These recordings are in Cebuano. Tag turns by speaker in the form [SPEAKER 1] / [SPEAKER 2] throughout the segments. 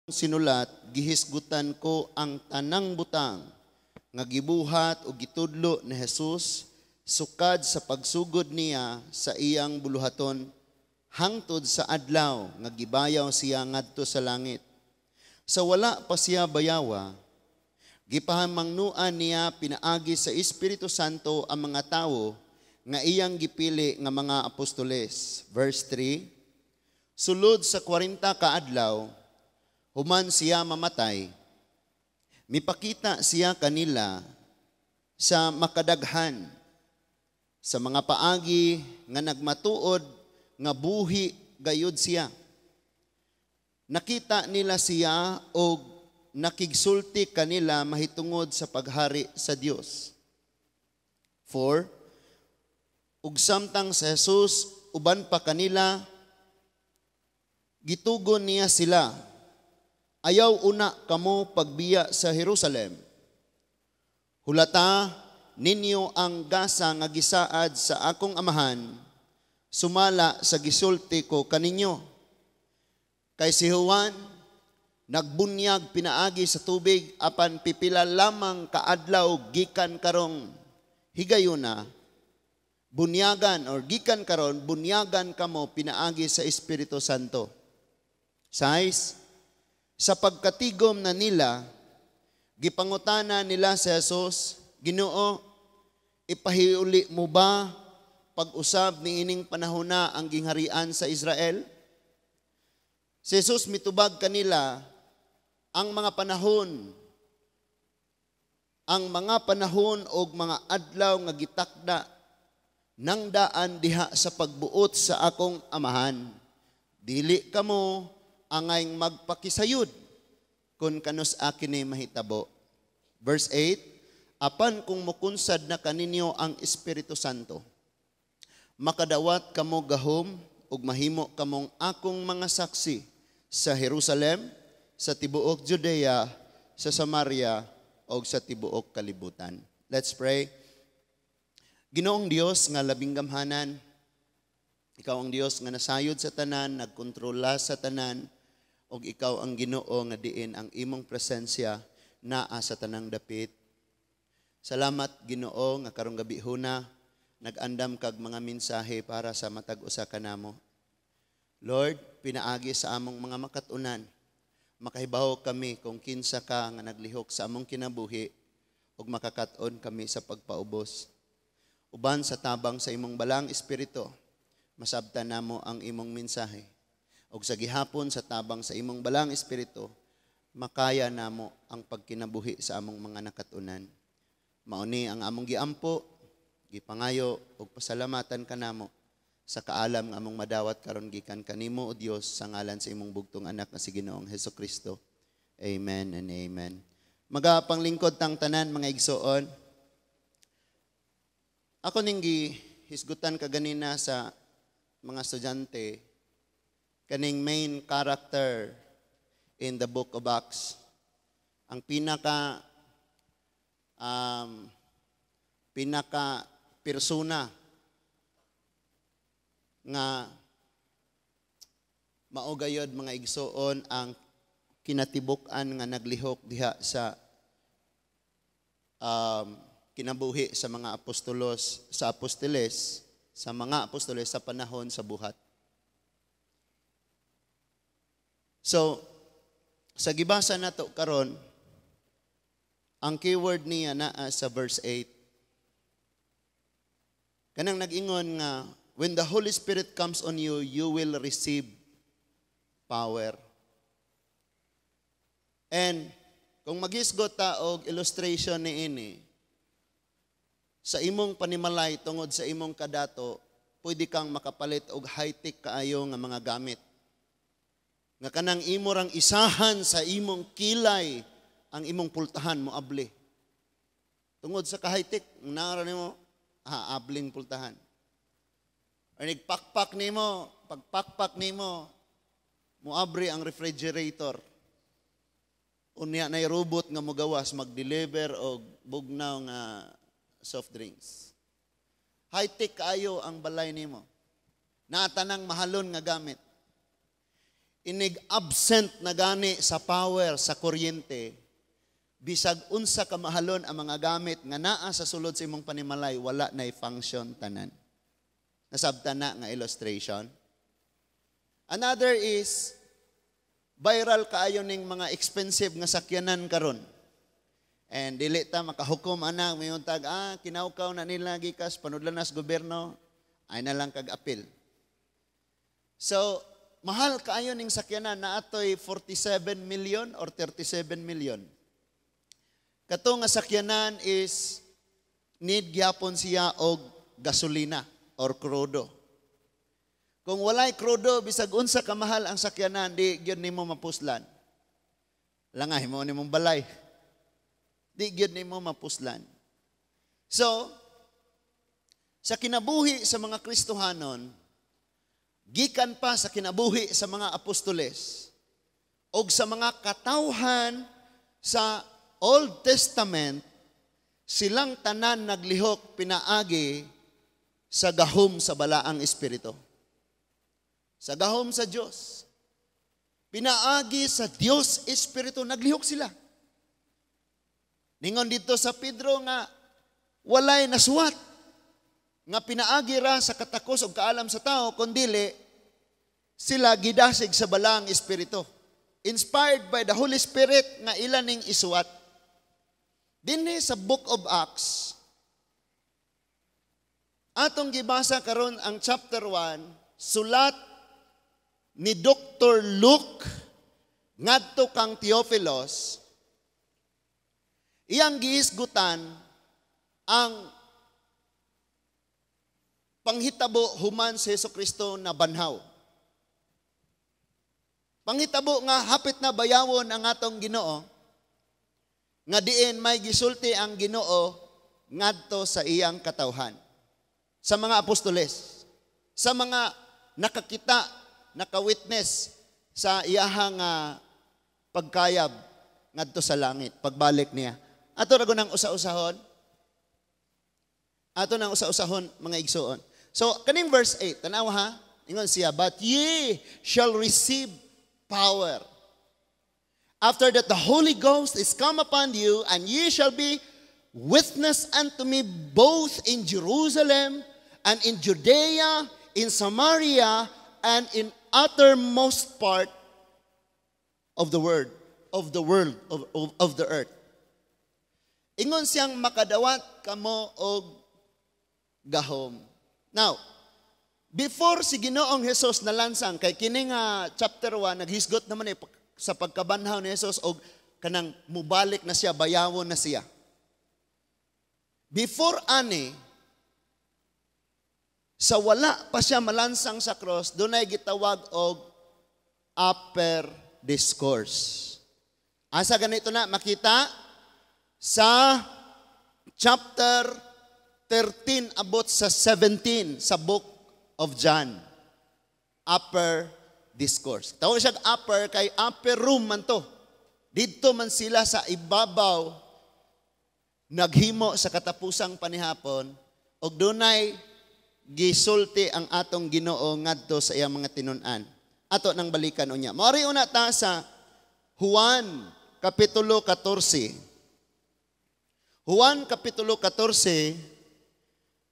[SPEAKER 1] Sinulat, gihisgutan ko ang tanang butang nga gibuhat o gitudlo ni Jesus sukad sa pagsugod niya sa iyang buluhaton hangtod sa adlaw nga gibayaw siya ngadto sa langit. Sa wala pa siya bayawa, gipahamangnuan niya pinaagi sa Espiritu Santo ang mga tawo nga iyang gipili nga mga apostoles. Verse 3, sulod sa 40 ka adlaw, human siya mamatay, mipakita siya kanila sa makadaghan sa mga paagi nga nagmatuod nga buhi gayud siya. Nakita nila siya og nakigsulti kanila mahitungod sa paghari sa Dios. 4. Ug samtang si Jesus uban pa kanila, gitugon niya sila, "Ayaw una kamo pagbiya sa Jerusalem. Hulata ninyo ang gasa nga gisaad sa akong Amahan, sumala sa gisulti ko kaninyo. Kay si Juan nagbunyag pinaagi sa tubig, apan pipila lamang kaadlaw gikan karong higayuna, bunyagan or gikan karon bunyagan kamo pinaagi sa Espiritu Santo." 6. Sa pagkatigom na nila, gipangutana nila si Jesus, "Ginoo, ipahiuli mo ba pag-usab ni ining panahona ang gingharian sa Israel?" Si Jesus mitubag kanila, "Ang mga panahon og mga adlaw nga gitakda nang daan diha sa pagbuot sa akong Amahan, dili kamo angay magpakisayod kung kanus-a kini mahitabo." Verse 8, "Apan kung mukunsad na kaninyo ang Espiritu Santo, makadawat kamo gahom ug mahimo kamong akong mga saksi sa Jerusalem, sa tibuok Judea, sa Samaria, ug sa tibuok kalibutan." Let's pray. Ginoong Dios nga labing gamhanan, ikaw ang Dios nga nasayod sa tanan, nagkontrola sa tanan, ug ikaw ang Ginoo nga diin ang imong presensya naa sa tanang dapit. Salamat, Ginoo, nga karong gabi huna nag-andam kag mga mensahe para sa matag usa kanamo. Lord, pinaagi sa among mga makatunan, makahibaw kami kung kinsa ka nga naglihok sa among kinabuhi ug makakaton kami sa pagpaubos. Uban sa tabang sa imong Balaang Espiritu, masabtan namo ang imong mensahe. Ug sa gihapon sa tabang sa imong Balaang Espiritu, makaya namo ang pagkinabuhi sa among mga nakatunan. Mauni ang among giampo, gipangayo ug pasalamatan kanamo sa kaalam nga among madawat karon gikan kanimo, O Dios, sa ngalan sa imong bugtong anak nga si Ginoong Hesukristo. Amen and amen. Magapanglingkod tang tanan, mga igsoon. Ako ning gihisgutan kaganina sa mga estudyante kaning main character in the Book of Acts. Ang pinaka persona nga mao gayod, mga igsoon, ang kinatibuk-an nga naglihok diha sa kinabuhi sa mga apostolos sa apostoles sa mga apostoles sa panahon sa buhat. So, sa gibasa nato karon, ang keyword niya naa sa verse 8. Kanang nag-ingon nga, when the Holy Spirit comes on you, you will receive power. And kung maghisgot ta og illustration ni ini, sa imong panimalay, tungod sa imong kadato, pwede kang makapalit og high-tech kaayo nga mga gamit. Nga kanang imo rang isahan sa imong kilay, ang imong pultahan mo abli. Tungod sa ka-high-tech, nara nimo, abling pultahan. Or nigpakpak nimo, pagpakpak nimo, moabri ang refrigerator. Unya nay robot nga mogawas mag-deliver og bugnaw nga soft drinks. High-tech kaayo ang balay nimo. Naa tanang mahalon nga gamit. Inig absent na gani sa power, sa kuryente, bisag unsa ka mahalon ang mga gamit nga naa sa sulod sa imong panimalay, wala na function tanan. Nasabtan na nga illustration? Another is, viral kaayo ning mga expensive nga sakyanan karon. And dili ta makahukom ana, mayon tag kinawkaw na nila gikas panudlan na sa gobyerno, ay na lang kag apil. So, mahal kaayo ning sakyanan na atoy 47 million or 37 million. Kato nga sakyanan is need gyapon siya og gasolina or krudo. Kung walay krudo, bisag unsa ka mahal ang sakyanan, di gyud nimo mapuslan. Langay mo nimong balay. Di gyud nimo mapuslan. So, sa kinabuhi sa mga Kristohanon, gikan pa sa kinabuhi sa mga apostoles, og sa mga katawhan sa Old Testament, silang tanan naglihok pinaagi sa gahom sa Balaang Espiritu. Sa gahom sa Diyos. Pinaagi sa Dios Espiritu, naglihok sila. Ningon dito sa Pedro nga walay nasuwat nga pinaagi ra sa katakos o kaalam sa tao, kundili sila gidasig sa Balaang Espiritu. Inspired by the Holy Spirit nga ila ning isuwat. Dinhi sa Book of Acts, atong gibasa karon ang chapter 1, sulat ni Dr. Luke ngadto kang Theophilus, iyang gihisgutan ang panghitabo human si Hesus Kristo na banhaw. Panghitabo nga hapit na bayawon ang atong Ginoo, nga diin may gisulti ang Ginoo ngadto sa iyang katawhan, sa mga apostoles, sa mga nakakita, naka-witness sa iyahang pagkayab ngadto sa langit, pagbalik niya. Ato ra nang usa-usahon. Ato nang usa-usahon, mga igsuon. So, kaning verse 8, tanawa ha, ingon siya, "But ye shall receive power after that the Holy Ghost is come upon you, and ye shall be witness unto me both in Jerusalem and in Judea, in Samaria, and in uttermost part of the world, of the earth." Ingon siyang makadawat kamo og gahom. Now, before si Ginoong Hesus nalansang, kay kini nga chapter 1 naghisgot naman eh sa pagkabanhaw ni Jesus og kanang mubalik na siya, bayawon na siya. Before ani, sa wala pa siya malansang sa cross, dunay gitawag og upper discourse. Asa ganito na makita? Sa chapter 13 abot sa 17 sa Book of John. Upper discourse. Tawag siya upper kay upper room man to. Didto man sila sa ibabaw naghimo sa katapusang panihapon og dunay gisulti ang atong Ginoo ngadto sa iyang mga tinun-an. Ato nang balikan unya. Maori una ta sa Juan kapitulo 14. Juan kapitulo 14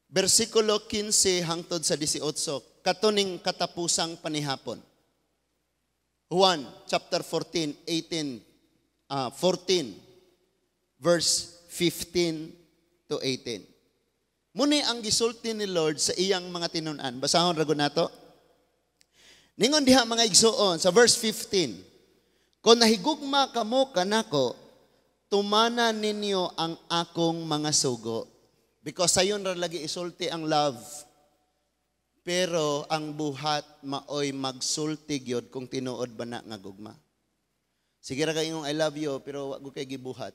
[SPEAKER 1] bersikulo 15 hangtod sa 18, katuning katapusang panihapon. Juan chapter 14, 18, 14, verse 15 to 18. Muni ang gisulti ni Lord sa iyang mga tinun-an. Basahon ra gud nato. Ningon diha, mga igsuon, sa verse 15, "Kung nahigugma kamo kanako, tumana ninyo ang akong mga sugo." Because sayon ra lagi isulti ang love. Pero ang buhat maoy magsulti gyud kung tinuod ba na nga gugma. Sige ra kayong "I love you," pero wa kay gibuhat.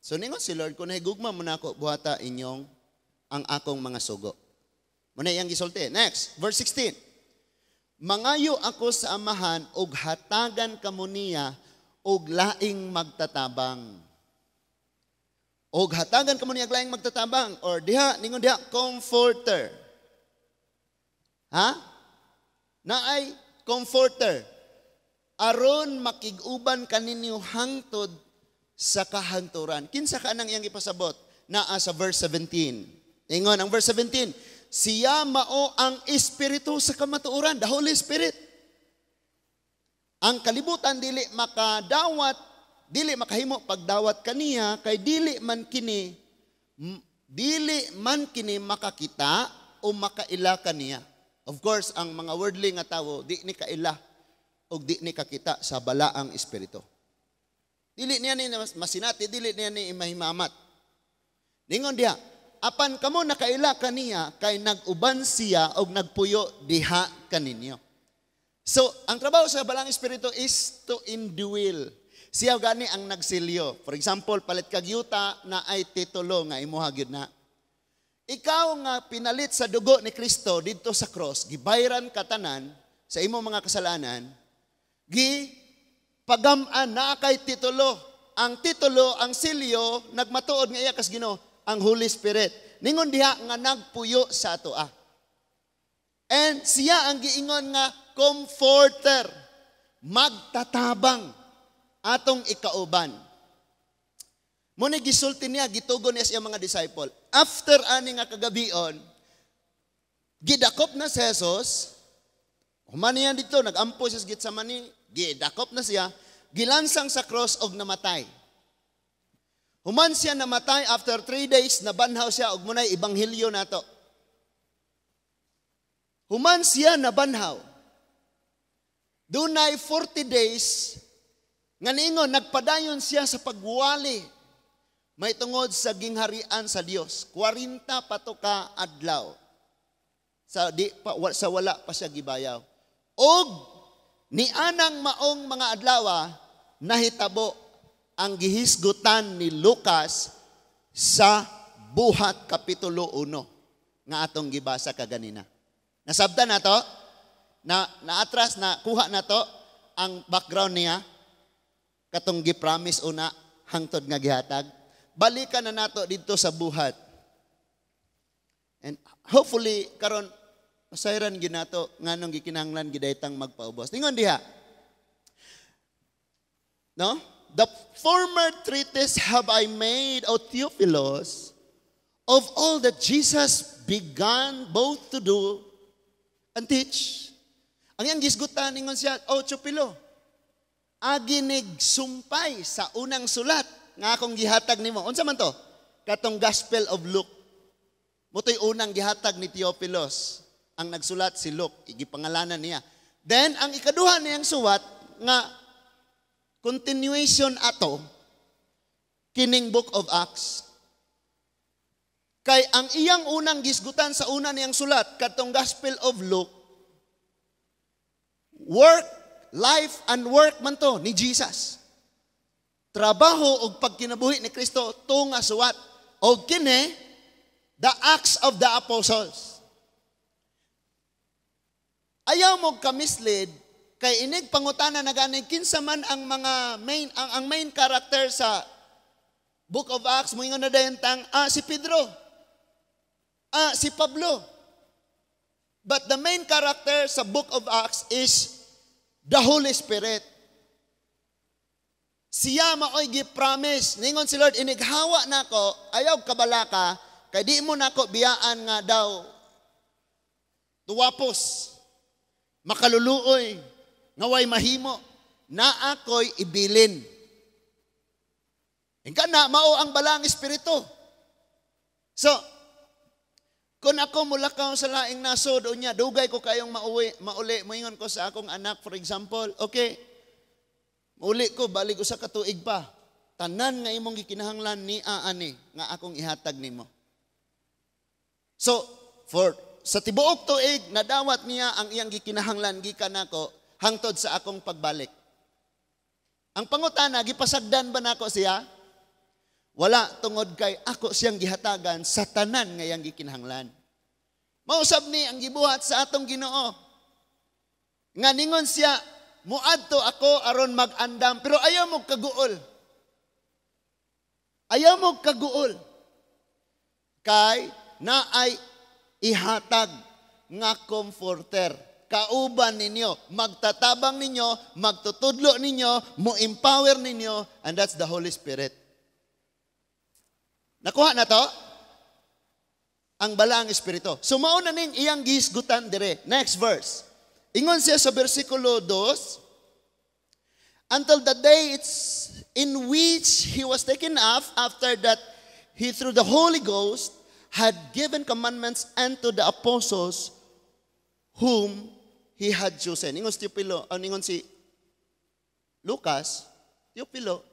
[SPEAKER 1] So ningon si Lord, "Kung nahigugma mo nako, buhata inyong ang akong mga sugo." Muna iyang gisulti. Next, verse 16. "Mangayo ako sa Amahan og hatagan kamo niya og laing magtatabang." Og hatagan kamo niya og laing magtatabang or diha ningon diha, comforter. Ha? Naay comforter. Aron makig-uban kaninyo hangtod sa kahangturan. Kinsa ka nang iyang ipasabot? Naa sa verse 17. Ingon ang verse 17, siya mao ang Espiritu sa kamatuoran, the Holy Spirit. Ang kalibutan dili makadawat, dili makahimo pagdawat kaniya kay dili man kini makakita o makaila kaniya. Of course, ang mga worldly nga tawo di ni kaila og di ni kakita sa balaang espiritu. Dili niya ni masinati, dili niya ni mahimamat. Ningon diha, apan kamo nakaila kaniya kay nag-uban siya og nagpuyo diha kaninyo. So, ang trabaho sa balaang espiritu is to indwell. Siya gani ang nagsilyo. For example, palit kag yuta na ay titulo nga imuha gyud na. Ikaw nga pinalit sa dugo ni Kristo didto sa cross, gibayran katanan sa imong mga kasalanan, gi pagam-an na kay titulo. Ang titulo, ang silyo, nagmatuod nga iya kas Ginoo, ang Holy Spirit. Ningon diha nga nagpuyo sa atoa. And siya ang giingon nga comforter, magtatabang atong ikauban. Mao ni gisulti niya, gitugon niya sa iyang mga disciple. After ani nga kagabion, gidakop na si Jesus, human niya dito, nagampo siya sa Getsemani, gidakop na siya, gilansang sa cross og namatay. Human siya namatay, after 3 days, nabanhaw siya og munay ebanghelyo nato. Human siya nabanhaw, dunay 40 days nga niingon nagpadayon siya sa pagwali may tungod sa gingharian sa Dios. 40 pa to ka adlaw. Sa di pa sa wala pa siya gibayaw. Og nianang maong mga adlaw nahitabo ang gihisgutan ni Lucas sa Buhat Kapitulo 1 nga atong gibasa kaganina. Nasabtan na to? Na naatras na kuha na to ang background niya katong gi-promise una hangtod nga gihatag. Balikan na nato didto sa Buhat. And hopefully karon masayran gyud nato nganong gikinahanglan gidaytang magpaubos. Ningon diha. No? "The former treatise have I made, O Theophilus, of all that Jesus began both to do and teach." Ang iyang gisgutan, ningon siya, "O Teofilo, agi nig sumpay sa unang sulat nga akong gihatag nimo." Unsa man to? Katong Gospel of Luke. Mao to'y unang gihatag ni Theophilus. Ang nagsulat si Luke, gipangalanan niya. Then ang ikaduha niyang suwat nga continuation ato kining Book of Acts. Kay ang iyang unang gisgutan sa una niyang sulat kadtong Gospel of Luke, work, life and work man to ni Jesus. Trabaho og pagkinabuhi ni Kristo to nga suwat. Og kini the Acts of the Apostles. Ayaw mo ka-mislead kay inig pangutana na gani kinsa man ang mga main ang main character sa Book of Acts, moingon na dayon tang si Pedro. Si Pablo. But the main character sa Book of Acts is the Holy Spirit. Siya maoy gi-promise. Ningon si Lord, "Inighawa nako, ayaw kabalaka, kay di mo nako biyaan nga daw tuwapos, makaluluoy, nga way mahimo, na ako'y ibilin." Ingka na, mao ang balaang espiritu. So, kung ako mulakaw sa laing nasod, unya, dugay ko kayong mauwi, mauli, moingon ko sa akong anak, for example, "Okay, mauli ko, balik ko sa katuig pa. Tanan nga imong gikinahanglan ni aani nga akong ihatag nimo." So, for sa tibuok tuig, nadawat niya ang iyang gikinahanglan gikan nako hangtod sa akong pagbalik. Ang pangutana, gipasagdan ba nako siya? Wala, tungod kay ako siyang gihatagan sa tanan nga iyang gikinahanglan. Mausab ni ang gibuhat sa atong Ginoo. Nga ningon siya, "Muadto ako aron mag-andam," pero ayaw mo kaguol. Ayaw mo kaguol. Kay naay ihatag nga comforter. Kauban ninyo, magtatabang ninyo, magtutudlo ninyo, mo-empower ninyo, and that's the Holy Spirit. Nakuha na to? Ang Balaang Espiritu. So mao na ning iyang gihisgutan dire. Next verse. Ingon siya sa versikulo 2, "Until the day it's in which he was taken up, after that he through the Holy Ghost had given commandments unto the apostles whom he had chosen." Ingon si Teopilo, ingon si Lucas, "Teopilo,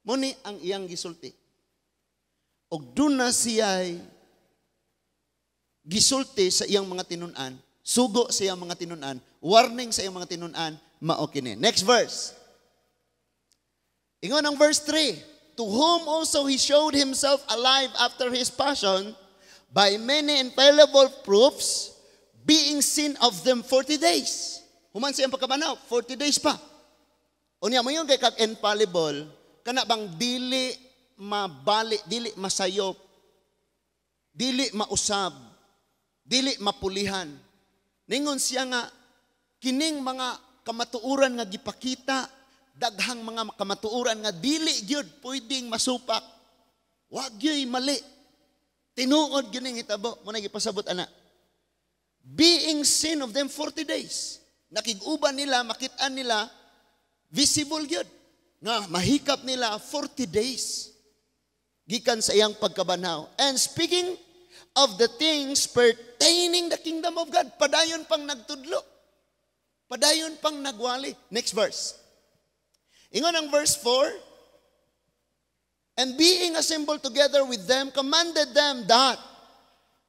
[SPEAKER 1] mao ni ang iyang gisulti." Og doon na siya gisulti sa iyang mga tinun-an, sugo sa iyang mga tinun-an, warning sa iyang mga tinun-an, mao kini. Next verse. Ingon ang verse 3, "To whom also he showed himself alive after his passion by many infallible proofs, being seen of them 40 days." Human siyang pagkabanhaw, 40 days pa. Unya mo yung kay kag infallible, kana bang dili mabali, dili masayop, dili mausab, dili mapulihan. Ningon siya nga, kining mga kamatuoran nga gipakita, daghang mga kamatuoran nga dili gyud pwedeng masupak. Wa gyud mali. Tinuod gyud ning hitabo, mao na gipasabot ana. "Being seen of them 40 days." Nakig-uban nila, makit-an nila, visible gyud. Nga mahikap nila 40 days gikan sa iyang pagkabanhaw. "And speaking of the things pertaining the kingdom of God." Padayon pang nagtudlo. Padayon pang nagwali. Next verse. Ingon ang verse 4, "And being assembled together with them, commanded them that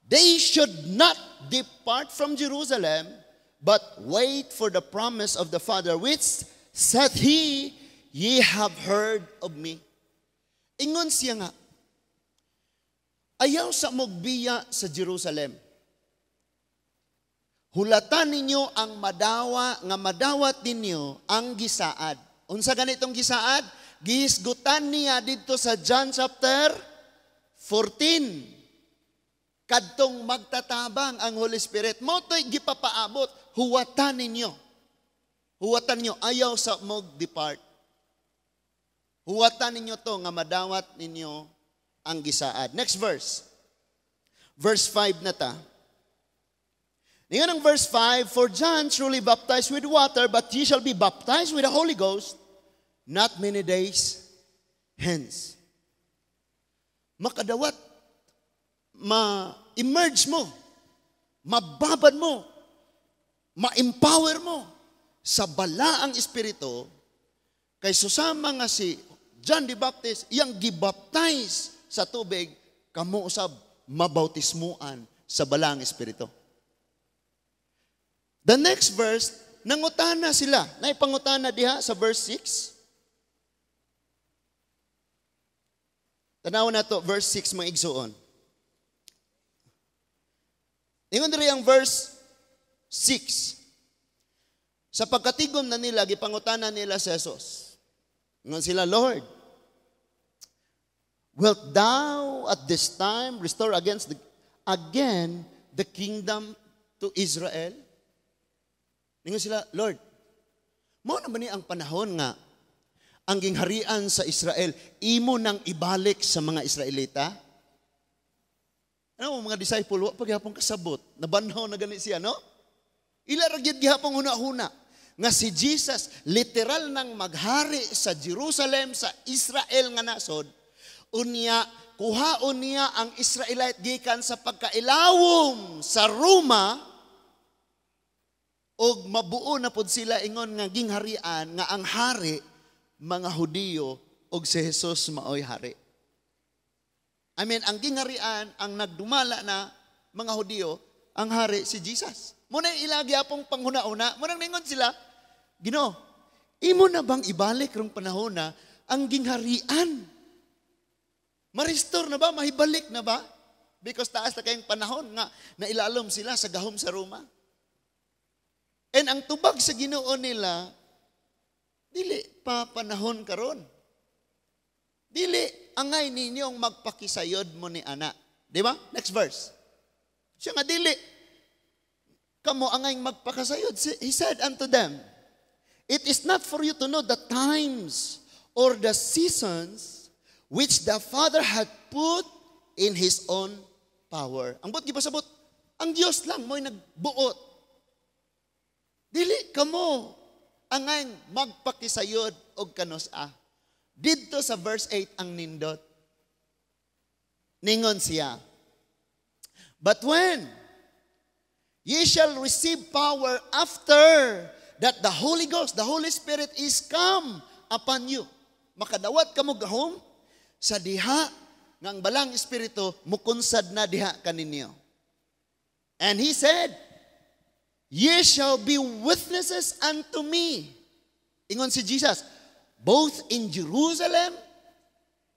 [SPEAKER 1] they should not depart from Jerusalem, but wait for the promise of the Father, which said he, ye have heard of me." Ingon siya nga, "Ayaw sa mogbiya sa Jerusalem. Hulatan ninyo ang madawa nga madawat ninyo ang gisaad." Unsa ganitong gisaad? Gihisgutan niya didto sa John chapter 14. Kadtong magtatabang, ang Holy Spirit. Mao to'y gipapaabot. Huwatan ninyo. Huwatan ninyo. Ayaw sa mag-depart. Huwatan ninyo to nga madawat ninyo ang gisaad. Next verse. Verse 5 na ta. Ingon ang verse 5, "For John truly baptized with water, but ye shall be baptized with the Holy Ghost not many days hence." Makadawat, ma-emerge mo, mababad mo, ma-empower mo sa Balaang Espiritu, kay susama nga si John the Baptist, iyang gibaptize sa tubig, kamo usab mabautismuan sa Balaang Espiritu. The next verse, nangutana sila. Naipangutana diha sa verse 6. Tanaw na to, verse 6, mga igsuon. Ingon diri ang verse 6. Sa pagkatigom na nila, gipangutana nila si Jesus. Ingon sila, "Lord, wilt thou at this time restore again the kingdom to Israel?" Ingon sila, "Lord, mao na ba ni ang panahon nga ang gingharian sa Israel, imo nang ibalik sa mga Israelita?" Ano mga disciple, wa pa gihapon kasabot. Nabanhaw na gani siya, no? Ila ra gyud gihapon huna-huna nga si Jesus literal nang maghari sa Jerusalem, sa Israel nga nasod, unya kuhaon niya ang Israelite gikan sa pagkailawom sa Roma og mabuo na pod sila ingon nga gingharian nga ang hari mga Hudiyo og si Jesus maoy hari. I mean, ang gingharian, ang nagdumala na mga Hudiyo, ang hari si Jesus. Muna ilagi apong panghuna-una, munang ningon sila, "Ginoo, imo na bang ibalik rong panahon na ang gingharian? Ma-restore na ba? Mahibalik na ba?" Because taas na kayong panahon nga nailalom sila sa gahom sa Roma. And ang tubag sa Ginoo nila, "Dili pa panahon karon. Dili angay ninyong magpakisayod mo ni ana." Di ba? Next verse. Siya nga dili. Kamo angay magpakasayod. He said unto them, "It is not for you to know the times or the seasons which the Father had put in His own power." Ang buot gipasabot, ang Dios lang mo'y nagbuot. Dili kamo angay magpakisayod og kanus-a. Didto sa verse 8 ang nindot. Ningon siya, "But when ye shall receive power after that the Holy Ghost, the Holy Spirit is come upon you." Makadawat kamo gahom sa diha nga ang Balaang Espiritu mukunsad na diha kaninyo. And he said, "Ye shall be witnesses unto me." Ingon si Jesus, "both in Jerusalem,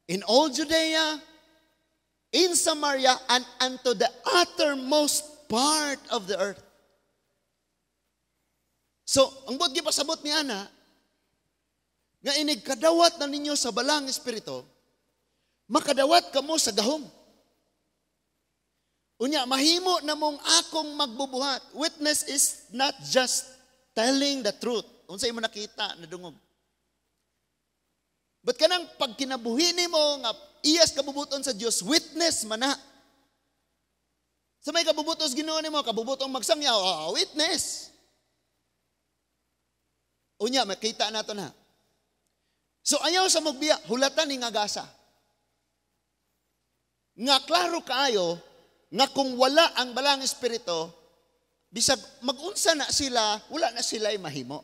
[SPEAKER 1] in all Judea, in Samaria, and unto the uttermost part of the earth." So, ang buot gipasabot ni ana, nga inig kadawat na ninyo sa Balaang Espiritu, makadawat kamo sa gahom. Unya, mahimo na mong akong magbubuhat. Witness is not just telling the truth. Unsa imo nakita, nadungog. But kanang pagkinabuhi nimo nga iyas kabubuton sa Dios, witness man na. Sa may kabubuton sa Ginoo nimo, kabubutong magsangyaw, oh, witness. Unya, makita nato na. So ayaw sa magbiya, hulatan ni nga gasa. Nga klaro kaayo, nga kung wala ang Balaang Espiritu, bisag magunsa na sila, wala na sila mahimo.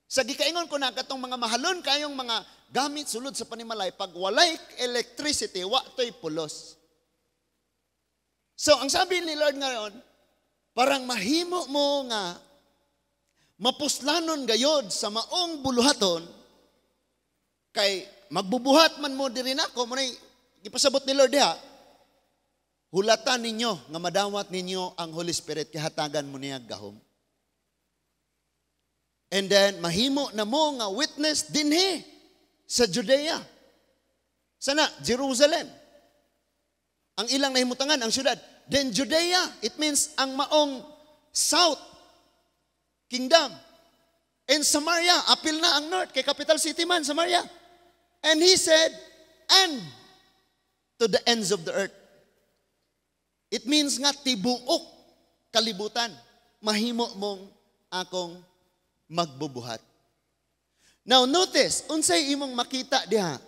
[SPEAKER 1] Sa gikaingon ko na katong mga mahalon kayong mga gamit sulod sa panimalay, pag walay electricity, wa to'y pulos. So, ang sabi ni Lord ngayon, parang mahimo mo nga mapuslanon gayod sa maong buluhaton, kay magbubuhat man mo diri nako, mo gipasabot ni Lord diha, hulatan ninyo nga madawat ninyo ang Holy Spirit kay hatagan mo niya gahom. And then, mahimo na mo nga witness dinhi sa Judea. Sana, Jerusalem. Ang ilang nahimutangan, ang syudad. Then Judea, it means ang maong south kingdom. And Samaria, apil na ang north, kay capital city man, Samaria. And he said, "And to the ends of the earth." It means nga tibuok kalibutan. Mahimo mong akong magbubuhat. Now notice, unsay imong makita diha?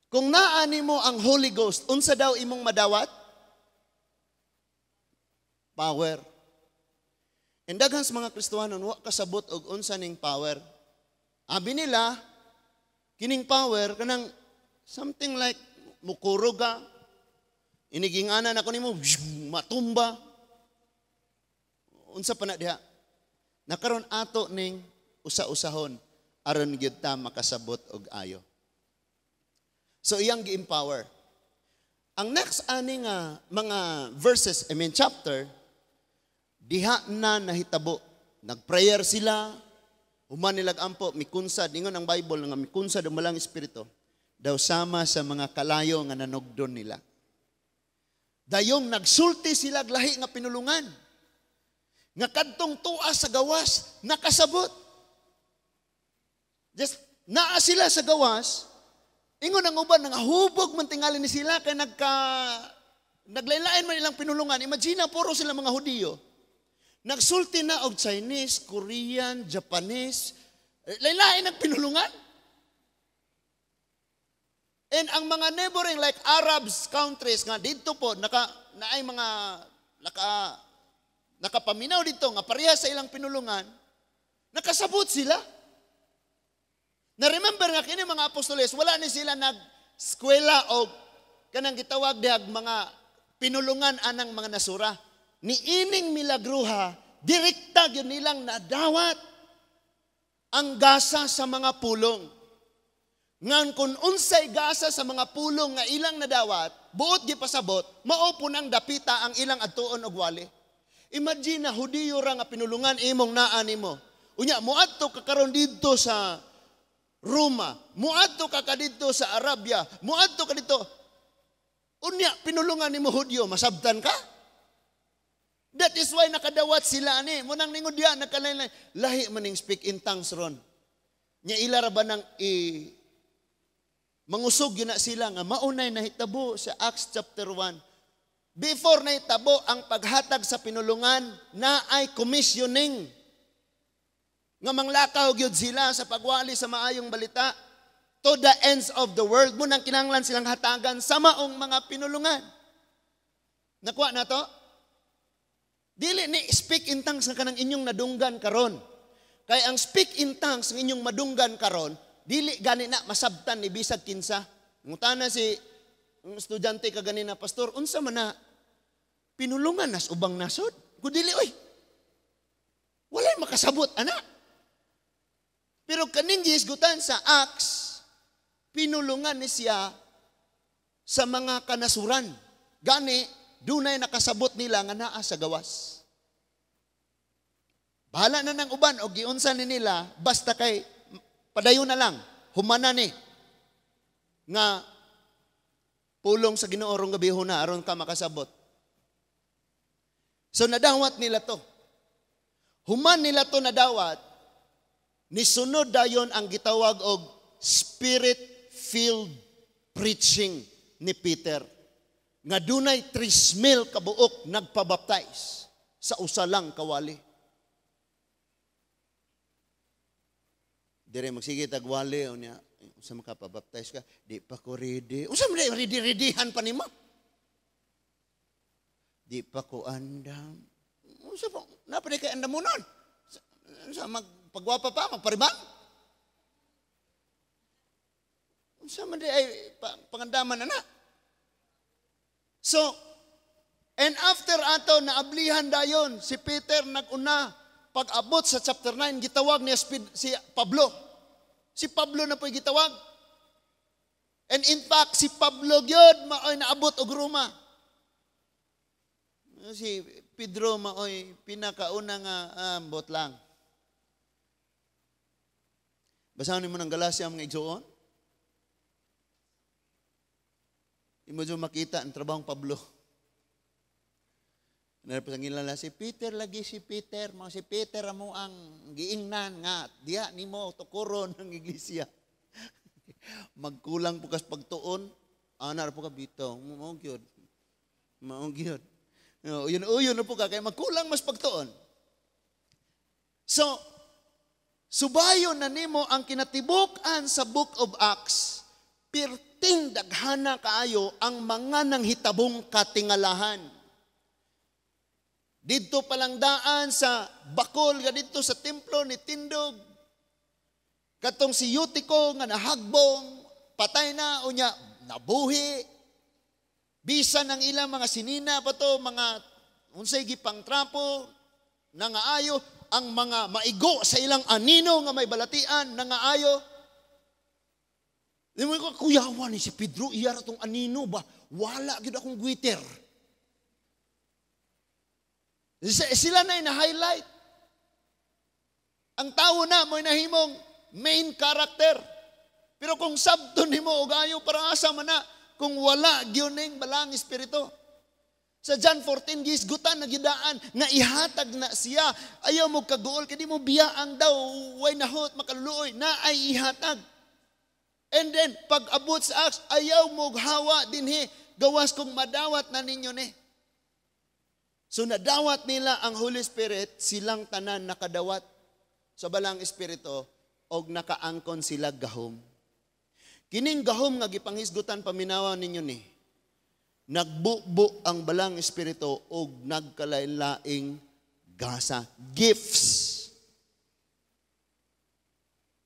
[SPEAKER 1] Kung naa nimo ang Holy Ghost, unsa daw imong madawat? Power. And daghan sa mga Kristohanon wa kasabot og unsa ning power. Abi nila kining power kanang something like mukurog ka, iniginganan ako nimo, matumba. Unsa pa na diha? Nakaron ato ning usa-usahon aron gyud ta makasabot og ayo. So iyang gi-empower. Ang next ani nga mga verses, I mean chapter, diha na nahitabo. Nagprayer sila, human nilag ampo, mikunsad, ingon ang Bible nga mikunsad ang Balaang Espiritu, daw sama sa mga kalayo nga nanugdon nila. Dayong nagsulti sila lahi nga pinulungan. Nga kadtong tuwa sa gawas, nakasabot. Just naa sila sa gawas, ingon ang uban, nga hubog man tingali ni sila kay naglain-lain man ilang pinulungan. Imagine na, puro sila mga Hudiyo. Nagsulti na og Chinese, Korean, Japanese, lain-lain ang pinulungan. And ang mga neighboring like Arabs countries nga dito po naka naay mga nakapaminaw dito nga pareha sa ilang pinulungan, nakasabot sila. Na remember nga kini mga apostoles, wala ni sila nag eskwela o kanang gitawag dihag mga pinulungan anang mga nasura. Ni ining milagruha, direkta gyud nilang nadawat ang gasa sa mga pulong. Ngan kung unsay gasa sa mga pulong nga ilang nadawat, buot gipasabot, mao po nang dapita ang ilang adtuon og wali. Imagine na Hudiyo ra nga pinulungan imong naa nimo. Unya moadto ka karon didto sa Roma, moadto ka kadidto sa Arabia, moadto ka dito. Unya pinulungan nimo Hudyo, masabtan ka? That is why nakadawat sila ani. Munang ningon diya nakalain lahi maning speak in tongues ron. Nya ila ra ba nang i mangusog yun na sila nga maunay nahitabo sa Acts chapter 1. Before nahitabo ang paghatag sa pinulungan na ay commissioning nga manglakaw gyud sila sa pagwali sa maayong balita to the ends of the world. Munang kinahanglan silang hatagan sa maong mga pinulungan. Nakuha na to? Dili ni speak in tongues nga kanang inyong nadunggan karon. Kay ang speak in tongues nga inyong madunggan karon, dili gani na masabtan ni bisag kinsa. Ngutana si ang estudyante kaganina, "Pastor, unsa man na pinulungan nas ubang nasod?" Kung dili, oy. Walay makasabot, ana. Pero kaning gihisgutan sa Acts, pinulungan ni siya sa mga kanasuran. Gani, dunay nakasabot nila nga naa sa gawas. Bahala na ng uban o giunsa ni nila, basta kay padayon na lang, humana ni nga pulong sa Ginoo rong gabi na aron ka makasabot. So nadawat nila to. Human nila to nadawat, nisunod dayon ang gitawag og spirit-filled preaching ni Peter. Nga dunay 3,000 kabuok nagpabaptize sa usa lang kawali. Dire magsige tagwali unya, unsa man ka pabaptize ka, di pa ko ready. Unsa man ready-readyhan pa nimo? Di pa ko andam. Unsa pa napa di kay andam mo nun? Unsa magpagwapa pa, magparibang? Unsa man di ay pangandaman na na? So, and after ato naablihan dayon si Peter naguna pag-abot sa chapter 9 gitawag niya si Pablo. Si Pablo na po'y gitawag. And in fact, si Pablo gyud maoy naabot og Roma. Si Pedro maoy pinakauna nga ambot lang. Basahon nimo ng Galacia mga igsoon. Imo jud makita ang trabahong Pablo. Narapasangila si Peter lagi si Peter, mga si Peter amo ang giingnan nga diha nimo tukuron ang iglesia. Magkulang po kas pagtuon, ana ra po ka bitaw, mao gyud. Mao gyud. Uyon-uyon na po ka kay magkulang mas pagtuon. So, subayon na nimo ang kinatibuk-an sa Book of Acts, pirting daghana kaayo ang mga nanghitabong katingalahan. Didto palang daan sa bakol, didto sa templo ni Tindog. Katong si Eutico nga nahagbong, patay na, unya, nabuhi. Bisan ang ilang mga sinina pa to, mga unsay gipang trapo, nangaayo, ang mga maigo sa ilang anino nga may balatian, nangaayo. Di mo ko, kuyawa ni si Pedro, iya ra tong anino ba? Wala gyud akong gwiter. Sila na na-highlight. Ang tao na mo'y nahimong main character. Pero kung sabton nimo og ayo para asa man na kung wala gyud ning balang espiritu. Sa John 14 gisgutan na gidaan nga ihatag na siya. Ayaw mo kaguol kay di mo biyaang daw way nahot makaluluoy na ay ihatag. And then pag abot sa Acts ayaw mo hawa dinhi gawas kung madawat na ninyo ni. So nadawat nila ang Holy Spirit, silang tanan nakadawat sa balang espiritu og nakaangkon sila gahom. Kining gahom nga gipanghisgutan paminawa ninyo ni, nagbubo ang balang espiritu og nagkalain-laing gasa, gifts.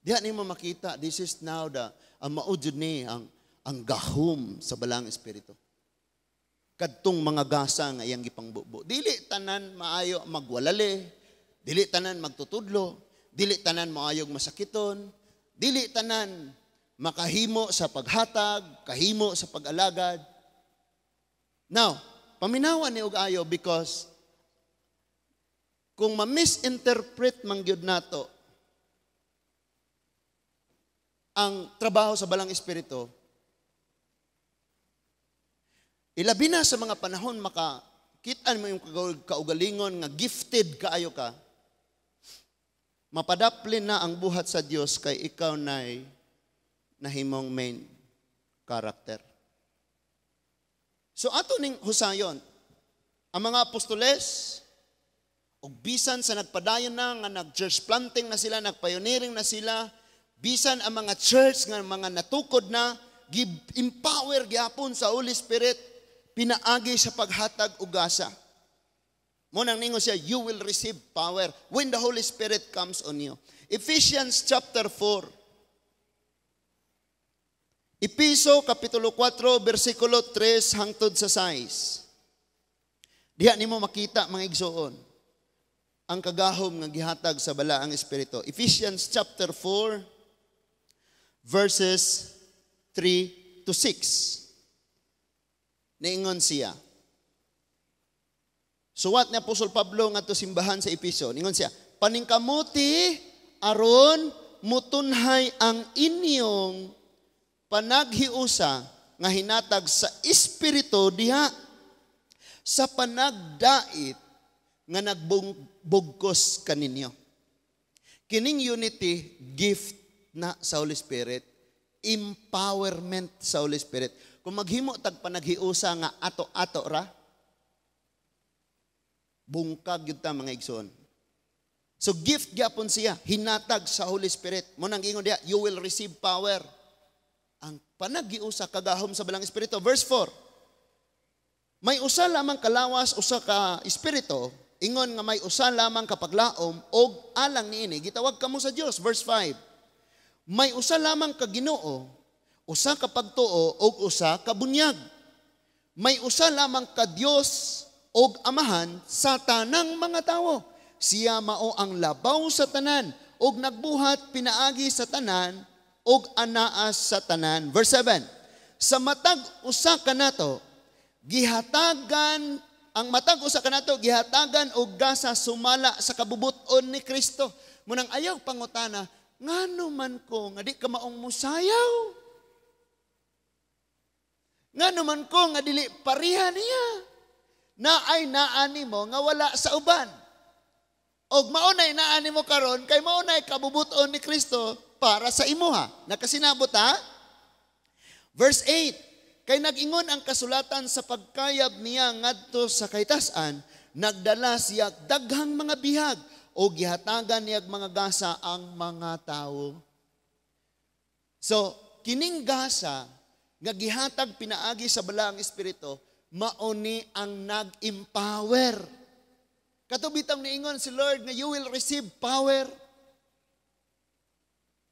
[SPEAKER 1] Diha nimo makita, this is now the ang mao jud ni ang gahom sa balang espiritu. Kadtong mga gasa nga iyang gipangbubo. Dili tanan maayo magwalali, dili tanan magtutudlo, dili tanan maayog masakiton, dili tanan makahimo sa paghatag, kahimo sa pag-alagad. Now, paminawan ni og ayo because kung ma-misinterpret man gyud nato ang trabaho sa balang espiritu, ilabi na sa mga panahon maka Kitaan mo yung kaugalingon nga gifted kaayo ka. Mapadaplin na ang buhat sa Dios kay ikaw nay nahimong main character. So ato ning husayon, ang mga apostoles, ug bisan sa nagpadayon na nga nag-church planting na sila, nag-pioneering na sila, bisan ang mga church nga mga natukod na, give empower gyapon sa Holy Spirit pinaagi sa paghatag og gasa. Mao nang ningon siya, "You will receive power when the Holy Spirit comes on you." Ephesians chapter 4. Episo kapitulo 4 bersikulo 3 hangtod sa 6. Diha nimo makita, mga igsoon, ang kagahom nga gihatag sa Balaang Espiritu. Ephesians chapter 4 verses 3 to 6. Niingon siya. Suwat ni Apostol Pablo ngadto simbahan sa Episo. Ningon siya, "Paningkamuti aron mutunhay ang inyong panaghiusa nga hinatag sa Espiritu diha sa panagdait nga nagbugkos kaninyo." Kining unity, gift na sa Holy Spirit, empowerment sa Holy Spirit. Kung maghimo tag panaghiusa nga ato-ato ra, bungkag gyud ta, mga igsoon. So gift gyapon siya, hinatag sa Holy Spirit. Mao nang ingon diha, "You will receive power." Ang panaghiusa, kagahom sa Balaang Espiritu. Verse 4. May usa lamang kalawas, usa ka espiritu, ingon nga may usa lamang ka paglaom og alang niini gitawag kamo sa Dios. Verse 5. May usa lamang ka Ginoo, usa ka pagtuo og usa ka bunyag. May usa lamang ka Dios og Amahan sa tanang mga tawo. Siya mao ang labaw sa tanan og nagbuhat pinaagi sa tanan og anaa sa tanan. Verse 7. Sa matag usa kanato gihatagan, ang matag usa kanato gihatagan og gasa sumala sa kabubut-on ni Kristo. Mao nang ayaw pangutana, "Ngano man ko nga di ka maong musayaw? Ngano man ko nga dili pareha niya?" Naay naa nimo nga wala sa uban. Og mao nay naa nimo karon kay mao nay kabubut-on ni Kristo para sa imuha. Nakasinabot ha? Verse 8, kay nag-ingon ang kasulatan, "Sa pagkayab niya ngadto sa kahitasan, nagdala siya daghang mga bihag o gihatagan niya mga gasa ang mga tawo." So, kining gasa nga gihatag pinaagi sa Balaang Espiritu, mao ni ang nag-empower. Kato bitang niingon si Lord nga, "You will receive power."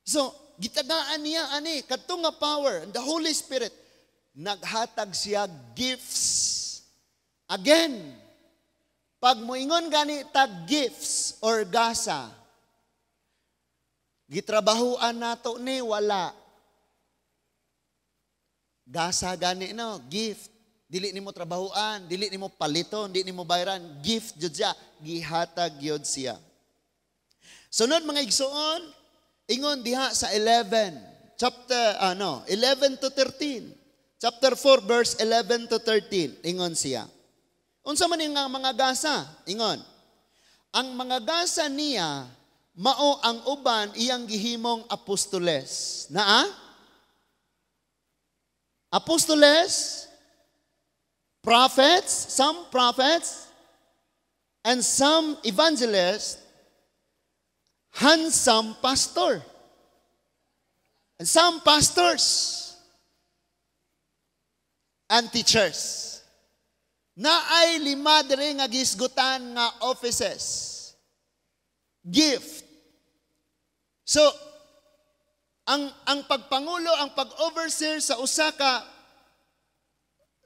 [SPEAKER 1] So, gitagaan niya ani kadto nga power, the Holy Spirit, naghatag siya gifts. Again, pag moingon gani tag gifts or gasa, gitrabahuan nato ni wala. Gasa gani no, gift. Dili nimo trabahuan, dili nimo paliton, dili nimo bayaran, gift jud siya, gihatag gyud siya. Sunod, mga igsoon, ingon diha sa 11, chapter ano, 11 to 13. Chapter 4 verse 11 to 13, ingon siya. Unsa man nga mga gasa? Ingon. Ang mga gasa niya mao ang uban iyang gihimong apostoles. Naa? Apostoles, prophets, some prophets, and some evangelists, and some pastor. And some pastors and teachers. Naay lima diri nga gisgutan nga offices. Gift. So, ang pagpangulo, ang pag-overseer sa usa ka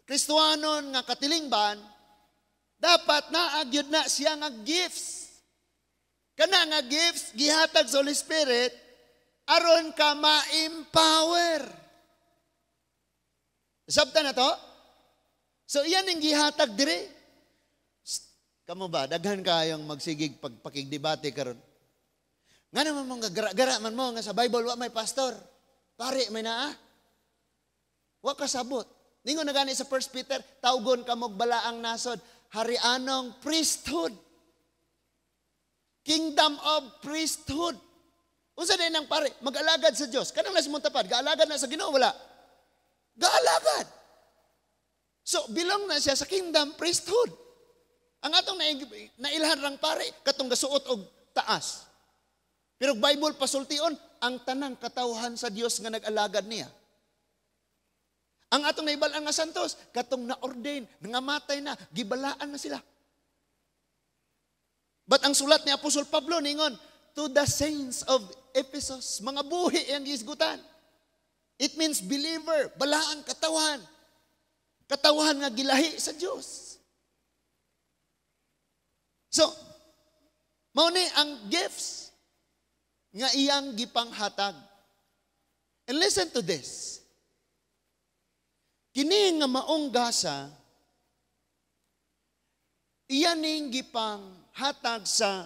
[SPEAKER 1] Kristohanon nga katilingban, dapat naa gyud na siya nga gifts. Kana nga gifts gihatag sa Holy Spirit aron ka ma-empower. Sabta na to? So iyan ang gihatag dire. Kamo ba, daghan kayong magsigig pagpakigdebate karon. Nga naman mong gara-gara man mo nga sa Bible wa may pastor. Pare may naa. Wa ka sabot. Ningon na gani sa 1 Peter, "Tawgon kamog balaang nasod." harianong priesthood. Kingdom of priesthood. Unsa din ang pare? Mag-alagad sa Dios. Kanang nas mong tapad, gaalagad na sa Ginoo, wala? Gaalagad. So, belong na siya sa kingdom priesthood. Ang atong nailhan rang pare, katong gasuot og taas. Pero Bible pasultion, ang tanang katawhan sa Dios nga nag-alagad niya. Ang atong naibal-an nga santos, katong na-ordain, nangamatay na, gibalaan na sila. But ang sulat ni Apostol Pablo ningon, to the saints of Ephesus, mga buhi ang gisgutan. It means believer, balaang katawhan. Katawhan nga gilahi sa Dios. So, mao ni ang gifts nga iyang gipanghatag. And listen to this. Kini nga maong gasa, iya ning gipanghatag sa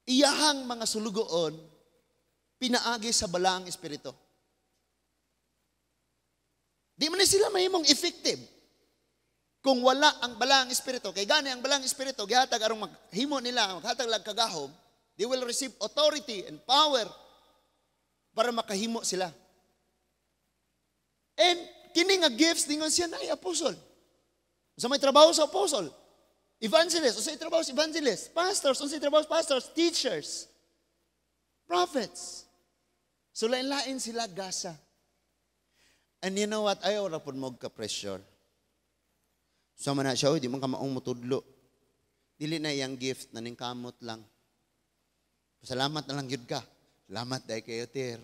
[SPEAKER 1] iyahang mga sulugoon pinaagi sa Balaang Espiritu. Di man ni sila mahimong effective kung wala ang Balaang Espiritu. Kay gani ang Balaang Espiritu gihatag aron maghimo nila, maghatag lag kagahom, they will receive authority and power para makahimo sila. And kini nga gifts, ningon siya na ay apostle. Sa may trabaho sa apostle, evangelist, unsay trabaho sa evangelist, pastors, unsay trabaho sa pastors, teachers, prophets. So lain-lain sila gasa. And you know what? Ayaw ra pud mo ka pressure. So man na siya, "Oy, di man ka maong mutudlo." Dili na iyang gift, naningkamot lang. Salamat na lang gyud ka. Salamat dahil kayo, Ter.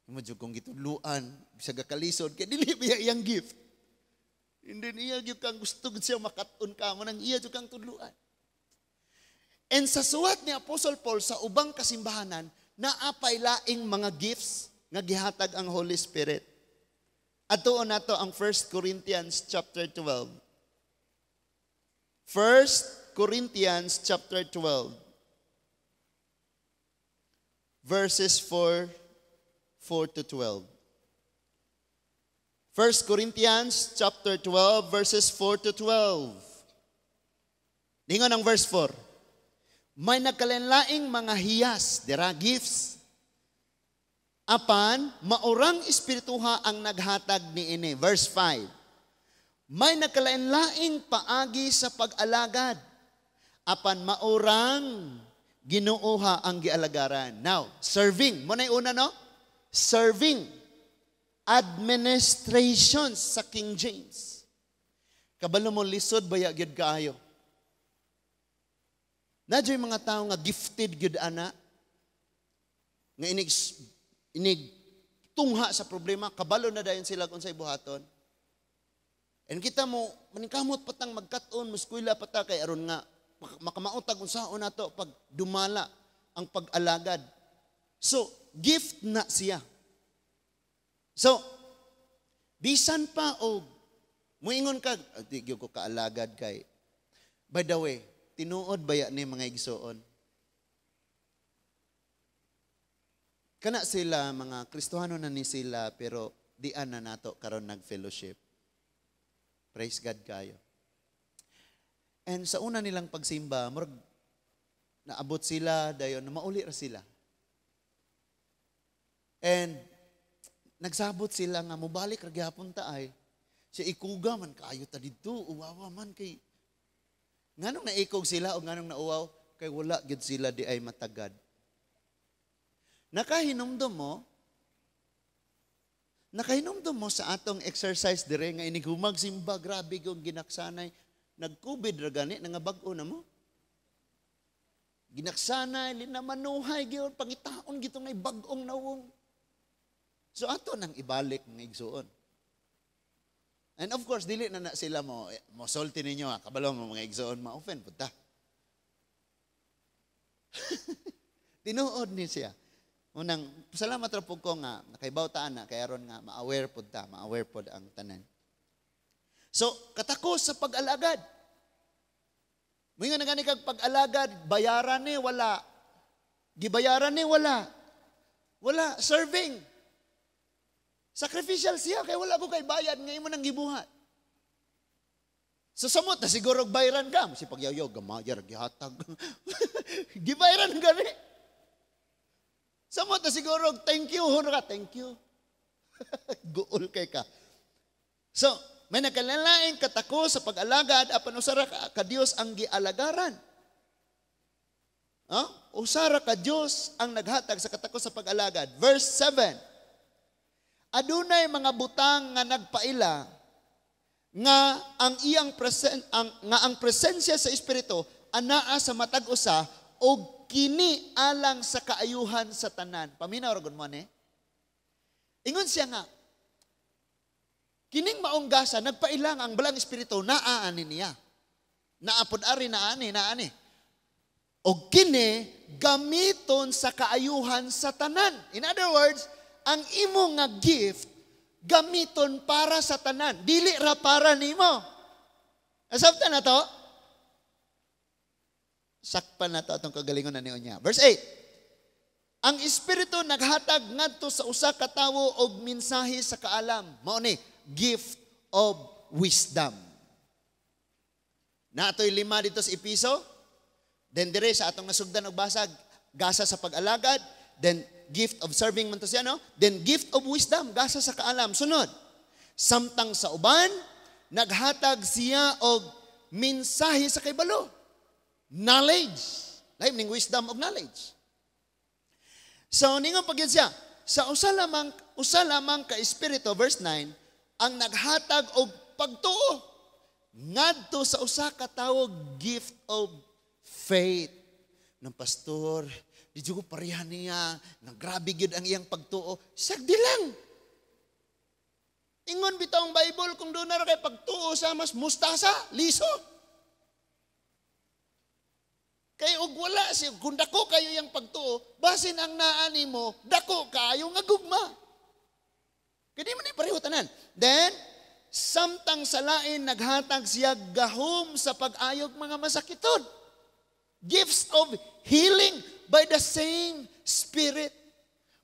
[SPEAKER 1] Imo jud kong gitudluan, bisag kalisod, kay dili ba iyang gift. Hindi niya gyud kang gusto gud siya makat-on ka mo nang iya jud kang tudluan. And sa suwat ni Apostle Paul sa ubang kasimbahanan, naapay laing mga gifts nga gihatag ang Holy Spirit. Atuon nato ang 1 Corinthians chapter 12. 1 Corinthians chapter 12 verses 4 to 12. 1 Corinthians chapter 12 verses 4 to 12. Ningon ang verse 4. May nagkalainlaing mga hiyas, there are gifts. Apan, maurang espirituha ang naghatag niini. Verse 5. May nagkalainlaing paagi sa pag-alagad. Apan maurang Ginooha ang gialagaran. Now, serving. Mao na una, no? Serving. Administrations sa King James. Kabalo mo, lisod baya gyud kaayo. Naa yung mga tao nga gifted gyud ana nga inig inig tungha sa problema, kabalo na dayon sila kung sa buhaton. And kita mo, maningkamot patang magkat-on, muskwela pata kay aron nga makamautag unsaon nato pag dumala ang pag-alagad. So, gift na siya. So, bisan pa og muingon ka, "Ah, di gyud ko kaalagad kay." By the way, tinuod baya ni, mga igsuon? Kana sila mga Kristohano na ni sila, pero dian na nato karon nag-fellowship. Praise God kayo. And sa una nilang pagsimba, murag naabot sila dayon na mauli ra sila. And nagsabot sila nga mobalik ra gyapon ta ay. Siya ikuga man kaayo ta didto, uwawa man kay. Nganong naikog sila o nganong nauwaw? Kay wala gyud sila di ay matagad. Nakahinumdum mo sa atong exercise dire nga inig humag simba, grabe yung ginaksanay. Nag-COVID ra gani, nga bag-o na mo. Ginaksanay, linamanuhay, gyud pangitaon gito ngay bag-ong nawong. So ato nang ibalik, mga igsuon. And of course, dili na na sila mo sulti ninyo, ha, kabalo mo, mga igsuon, ma-offend punta. Tinuod ni siya. Unang, salamat ra pud ko nga nakaibaw ta ana kay aron nga ma-aware pud ta, ma-aware pud ang tanan. So, katakos sa pag-alagad. Moingon na gani kag pag-alagad, bayaran ni wala. Gibayaran ni wala. Wala, serving. Sacrificial siya kay wala ko kay bayad nga imo nang gibuhat. So samot na siguro bayran ka. Si pagyaw-yaw, gamay ra gihatag. Gibayran gani. Samot na siguro, thank you, huno ka, thank you. Guol kay ka. So, may nagkalalaing katako sa pag-alagad apan usara ka Dios ang gialagaran. Huh? Usara ka Dios ang naghatag sa katako sa pag-alagad. Verse 7. Adunay mga butang nga nagpaila nga ang iyang presen ang nga ang presensya sa Espiritu anaa sa matag usa og kini alang sa kaayuhan sa tanan. Paminaw ra gud mo ni. Ingon siya nga kining maong gasa nagpailang ang Balaang Espiritu naa ani niya. Naapod ari naa ani. Og kini gamiton sa kaayuhan sa tanan. In other words, ang imo nga gift gamiton para sa tanan, dili ra para nimo. Nasabtan na to? Sakpan na to atong kagalingon na niyo. Verse 8. Ang Espiritu naghatag ngadto sa usa ka tawo og mensahe sa kaalam. Mao ni gift of wisdom. Naatoy lima dito sa Episo. Then dire sa atong nasugdan og basag, gasa sa pag-alagad, then gift of serving man to siya, no? Then gift of wisdom, gasa sa kaalam. Sunod, samtang sa uban, naghatag siya og mensahe sa kaybalo. Knowledge. Lahi ning wisdom og knowledge. So, ningon pag siya, sa usa lamang ka Espiritu, verse 9, ang naghatag og pagtuo ngadto sa usa ka tawo gift of faith. Ng pastor, di ko pareha niya, nga grabe gyud ang iyang pagtuo. Sagdi lang. Ingon bitaw ang Bible, kung doon na kay pagtuo sa mas mustasa, liso. Kay og wala si kung dako kayo yang pagtuo, basin ang naa nimo, dako kayo nga gugma. Kay di man ni pareho tanan. Then samtang sa lain naghatag siya gahom sa pag-ayog mga masakiton. Gifts of healing by the same Spirit.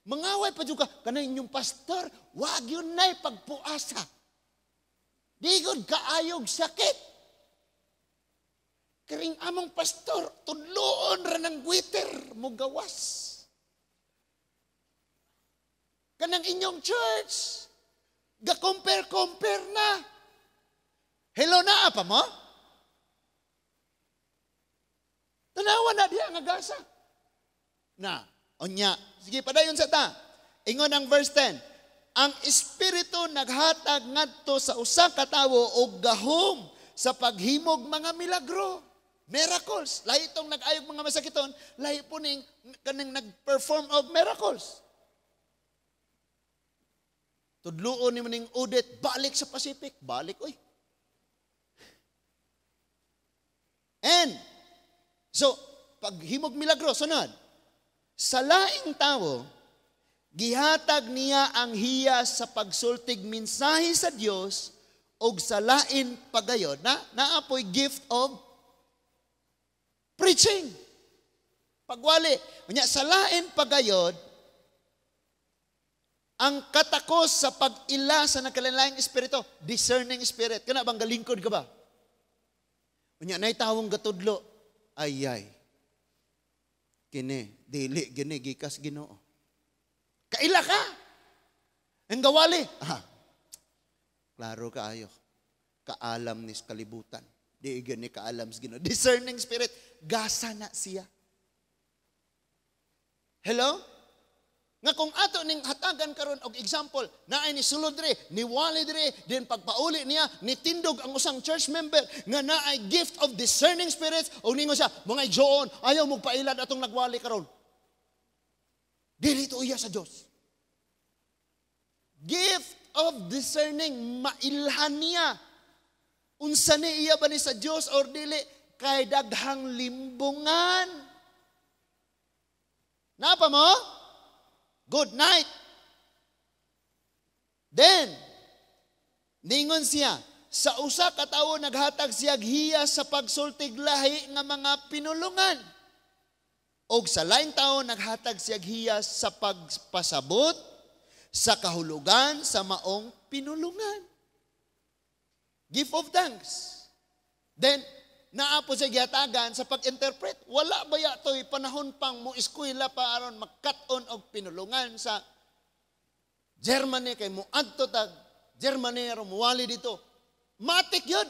[SPEAKER 1] Mangaway pa jud ka kanang inyong pastor, wag yun na'y pagpuasa. Di gud kaayog sakit. Kiring among pastor, tudloon ra ng gwiter, mugawas. Kanang inyong church, ga-compare-compare na. Hello na pa mo? Tanawa na diha nga gasa. Na, unya. Sige, padayon sa ta. Ingon ang verse 10. Ang Espiritu naghatag ngadto sa usa ka tawo og gahom sa paghimog mga milagro. Miracles. Lahi itong nag-ayog mga masakiton, lahi po ning kaning nag-perform of miracles. Tudluon ni ning Odette, balik sa Pacific. Balik, oy. And, so, paghimog milagro, sunod, sa laing tawo, gihatag niya ang hiya sa pagsultig mensahe sa Dios og sa lain pagayon na naapoy gift of preaching. Pagwali. Unya, sa lain pagayod, ang katakos sa pag-ila sa nagkalain-laing espiritu, discerning spirit. Kana bang galingkod ka ba? Unya, nay tawong gatudlo. Ay, ay. Kini, dili, gini, gikas Ginoo. Kaila ka. Ang gawali. Ah, klaro kaayo. Kaalam ni sa kalibutan. Di gani kaalam sa Ginoo. Discerning spirit. Gasa na siya. Hello? Nga kung ato ning hatagan karon og example, naay ni sulod diri, ni wali diri, din pagpauli niya, ni tindog ang usang church member nga naay gift of discerning spirits, og ningon siya, mga igsoon, ayaw mo pailad atong nagwali karon. Dili to iya sa Dios. Gift of discerning, mailhan niya. Unsa ni iya ba ni sa Dios or dili kay daghang limbungan. Napa mo? Good night. Then, ningon siya, sa usa ka tawo naghatag siya hiya sa pagsultig lahi nga mga pinulungan. Og sa laing tawo naghatag siya hiya sa pagpasabot sa kahulugan sa maong pinulungan. Gift of thanks. Then, naa po siya gihatagan sa pag-interpret. Wala ba ya to'y panahon pang mo eskwela pa aron magkat-on og pinulungan sa Germany kay mo adto tag Germany aron muwali dito? Matik yun.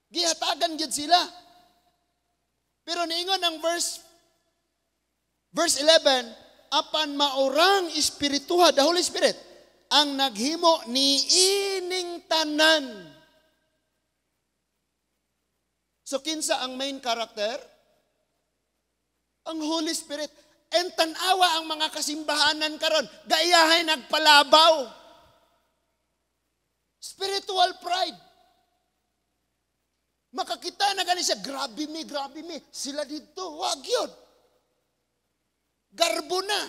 [SPEAKER 1] Gihatagan gyud sila. Pero niingon ang verse 11, apan maurang Espirituha, the Holy Spirit, ang naghimo ni ining tanan. So kinsa ang main character? Ang Holy Spirit. And tanawa ang mga kasimbahanan karon, gaiyahay nagpalabaw. Spiritual pride. Makakita na gani siya, "Grabe mi, grabe mi." Sila dito, wag yun. Garbo na.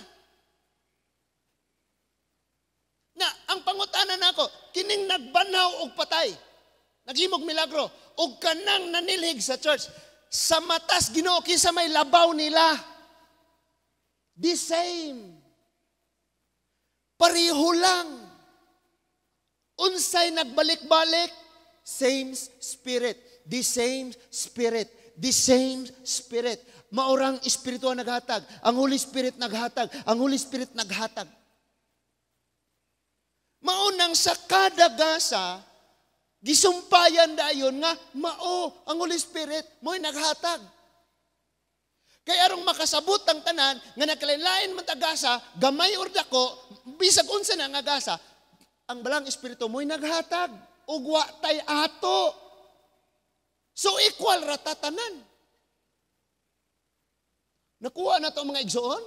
[SPEAKER 1] Na, ang pangutana nako, kining nagbanhaw og patay, naghimog milagro, og kanang nanilhig sa church, sa matas Ginoo, kinsa may labaw nila? The same. Pareho lang. Unsay nagbalik-balik? Same spirit. The same spirit. The same spirit. Maurang Espiritu ang naghatag. Ang Holy Spirit naghatag. Ang Holy Spirit naghatag. Maunang sa kada gasa, gisumpayan dayon nga mao ang Holy Spirit mo'y naghatag. Kaya arong makasabot ang tanan nga nagkalain-lain man ta gasa, gamay or dako, bisag unsa na nga gasa, ang Balang Espiritu mo'y naghatag ug wa tay ato. So equal ra ta tanan. Nakuha na to, mga igsoon?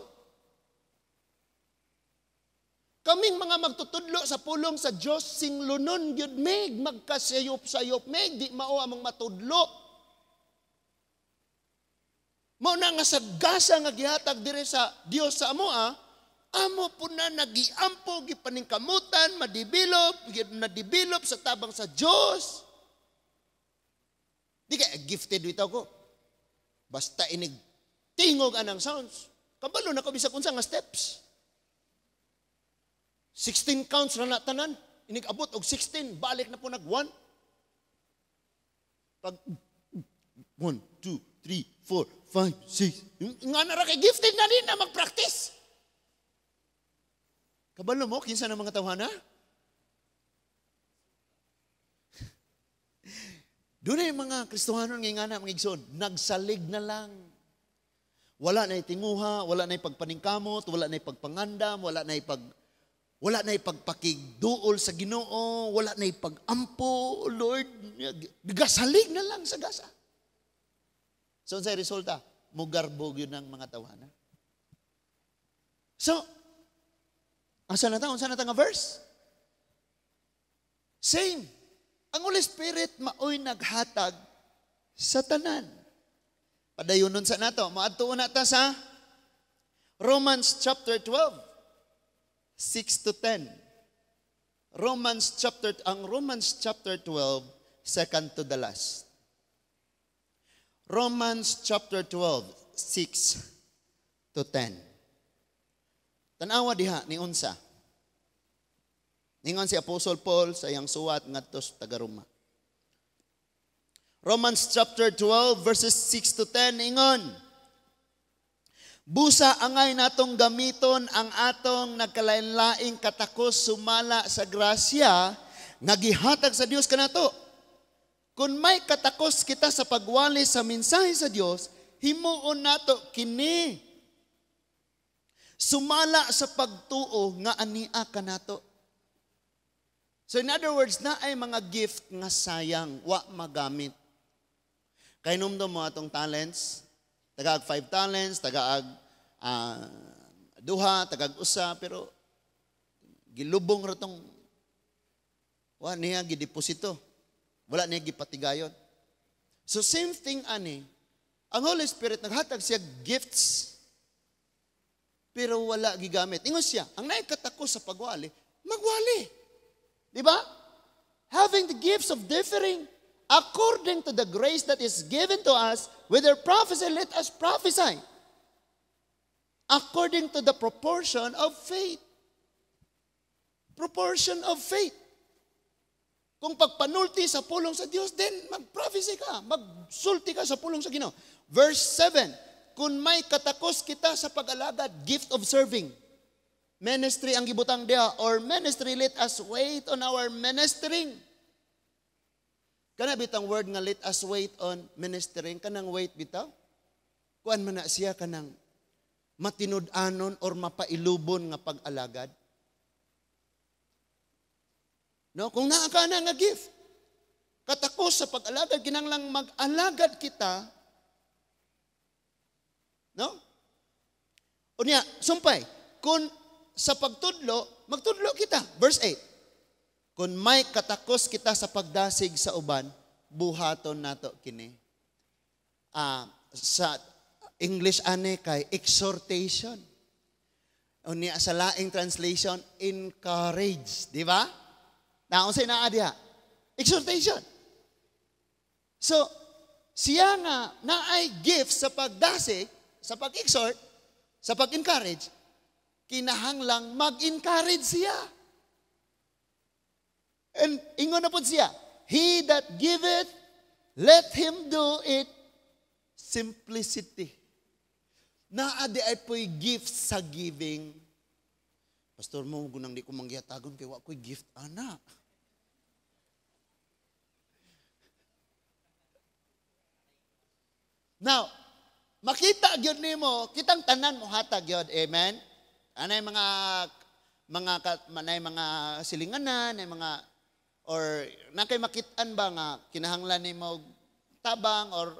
[SPEAKER 1] Kaming mga magtutudlo sa pulong sa Dios, singlunon gyud mig, magkasayop-sayop mig, di mao among matudlo. Mao na nga sa gasa nga gihatag dire sa Dios sa amoa, amo po na nagiampo, gipaningkamutan, madevelop, na-develop sa tabang sa Dios. Di kay gifted bitaw ko. Basta inig tingog anang sounds, kabalo na ko bisag unsa nga steps. 16 counts na tanan. Inig abot og 16, balik na po nag 1. Pag 1, 2, 3, 4, 5, 6. Nga na ra kay gifted na din na mag-practice. Kabalo mo, kinsa na mga tawhana? Doon na yung mga Kristohanon nga nga mga igsoon, nagsalig na lang. Wala na itinguha, wala na ipagpaningkamot, wala na ipagpangandam, wala na ipagpakigduol sa Ginoo, wala na ipagampo, Lord, gasalig na lang sa gasa. So, sa resulta, mugarbog yun ng mga tawana. So, asa na ta? Unsa na ta nga verse? Same. Ang Holy Spirit maoy naghatag sa tanan. Padayonon sa nato. Maadto na ta sa Romans chapter 12, 6 to 10. Ang Romans chapter 12, second to the last. Romans chapter 12, 6 to 10. Tanawa diha ni unsa. Ningon si Apostle Paul sa iyang suwat ngadto sa taga-Roma. Romans chapter 12 verses 6 to 10 ingon, "Busa angay natong gamiton ang atong nagkalain-laing katakos sumala sa grasya nga gihatag sa Dios kanato. Kung may katakos kita sa pagwali sa mensahe sa Dios, himuon nato kini sumala sa pagtuo nga ania kanato." So in other words, na ay mga gift nga sayang, wa magamit. Kay numdum mo atong talents, tagaag 5 talents, tagaag duha, tagaag usa, pero gilubong ra tong wa niya gideposito. Wala niya gipatigayon. So same thing ani, ang Holy Spirit naghatag siya gifts pero wala gigamit. Ingon siya, ang naikatakos sa pagwali, magwali. Di ba? Having the gifts of differing according to the grace that is given to us, whether prophecy, let us prophesy according to the proportion of faith. Proportion of faith. Kung pagpanulti sa pulong sa Dios, then mag-prophesy ka, magsulti ka sa pulong sa Ginoo. Verse 7, kung may katakos kita sa pag-alagad, gift of serving. Ministry ang gibutang diha or ministry, let us wait on our ministering. Kana bitang word nga "let us wait on ministering," kanang wait bitaw. Kuan man na siya, kanang matinud-anon or mapailubon nga pag-alagad. No, kung naa ka na nga gift, katakos sa pag-alagad, kinanglang mag-alagad kita. No? Unya, sumpay, kung sa pagtudlo, magtudlo kita. Verse 8. Kung may katakos kita sa pagdasig sa uban, buhaton nato kini. Sa English ane kay exhortation. Unya sa laing translation, encourage, di ba? Na unsay naa diha? Exhortation. So, siya nga naay gift sa pagdasig, sa pag-exhort, sa pag-encourage, kinahanglang mag-encourage siya. And ingon na po siya, "He that giveth, let him do it simplicity." Naa di ay po'y gift sa giving. "Pastor mo, gunang di ko manggihatagon kay wa ko'y gift ana." Now, makita gyud nimo, kitang tanan mo hatag gyud, amen? Anay mga manay mga silinganan, nay mga or na kay makit-an ba nga kinahanglan nimo tabang or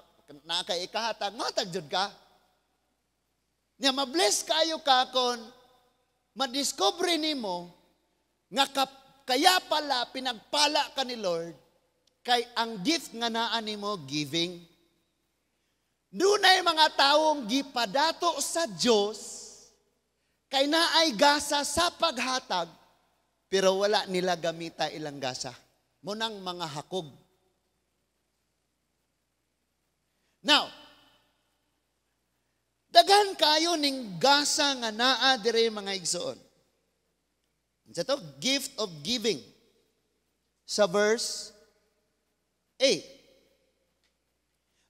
[SPEAKER 1] naa kay ikahatag, mohatag jud ka. Nya mabless kayo ka kon madiscover nimo nga kaya pala pinagpala ka ni Lord kay ang gift nga naa nimo, giving. Dunay mga tawong gipadato sa Dios kay naay gasa sa paghatag, pero wala nila gamita ilang gasa. Munang mga hakog. Now, daghan kayo ning gasa nga naa dire, mga igsoon. Sa to, gift of giving. Sa verse 8.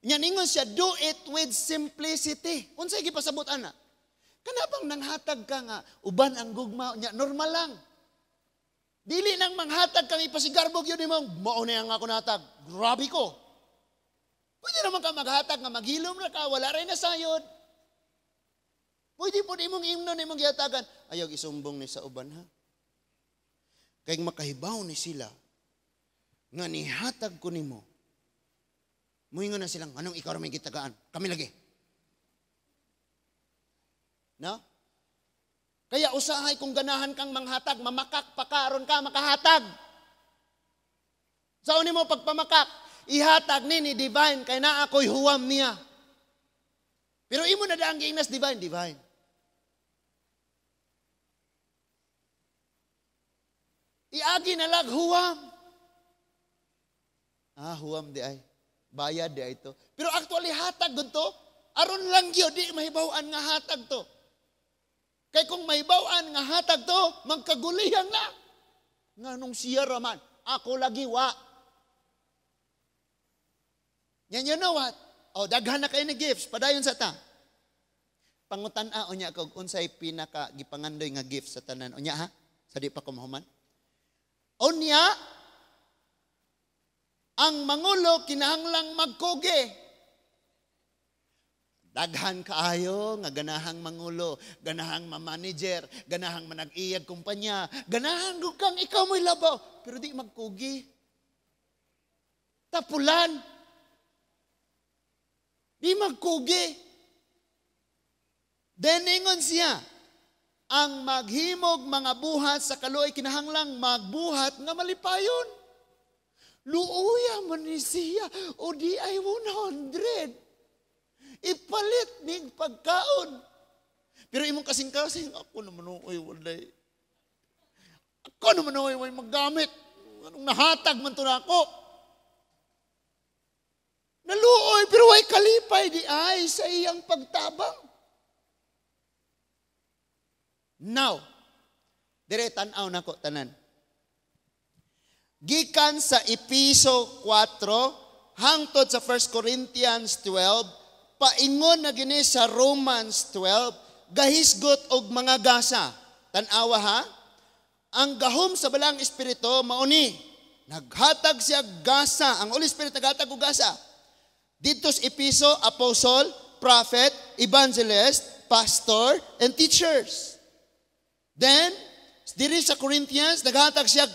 [SPEAKER 1] Nya ningon siya, "Do it with simplicity." Unsay gipasabot ana? Kana bang nanghatag ka nga uban ang gugma nya normal lang. Dili nang manghatag kang ipasigarbo gyud nimo, "Mao na ang ako natag. Grabe ko." Pwede naman ka maghatag nga maghilom ra ka, wala ray nasayod. Pwede po imong imnon imong gihatagan. "Ayaw isumbong ni sa uban ha. Kay makahibaw ni sila nga nihatag ko nimo. Muingon na silang, anong ikaw may gitagaan? Kami lagi." No? Kaya usahay kung ganahan kang manghatag, mamakak pa ka, aron ka makahatag. Sa mo pagpamakak, ihatag ni Divine, kay naa ako'y huwam niya. Pero imo na daang giingnas, "Divine, Divine." Iagi na lag huwam. Ah, huwam di ay. Bayad di ay to. Pero actually hatag gud to. Aron lang gyud di mahibaw-an nga hatag to. Kay kung mahibaw-an nga hatag to, magkagulihan na. Nganong siya raman, ako lagi wa. Yan, you know what? Oh, daghan na kayo ni gifts, padayon sa ta. Pangutan-a unya kog unsay pinaka gipangandoy nga gift sa tanan. Unya ha? Sa di pa ko mahuman. Unya, ang mangulo kinahanglang magkugi. Daghan kaayo nga ganahang mangulo, ganahang ma-manager, ganahang manag-iyag kumpanya, ganahan gud kang ikaw mo'y labaw, pero di magkugi. Tapulan. Di magkugi. Then ingon siya, ang maghimog mga buhat sa kaluoy kinahanglang magbuhat nga malipayon. Luoya man ni siya o di ay 100. Ipalit ning pagkaon. Pero imong kasing-kasing, "Ako naman oy walay. Ako naman oy way magamit. Anong nahatag man to na ako?" Naluoy pero way kalipay di ay sa iyang pagtabang. Now, dire tan-aw nako tanan. Gikan sa Epeso 4 hangtod sa 1 Corinthians 12, paingon na gini sa Romans 12, gahisgot og mga gasa. Tan-awa ha? Ang gahom sa Balaang Espiritu mauni. Naghatag siya gasa. Ang Holy Spirit naghatag og gasa. Dito sa Epeso, apostle, prophet, evangelist, pastor, and teachers. Then, diri sa Corinthians, naghatag siya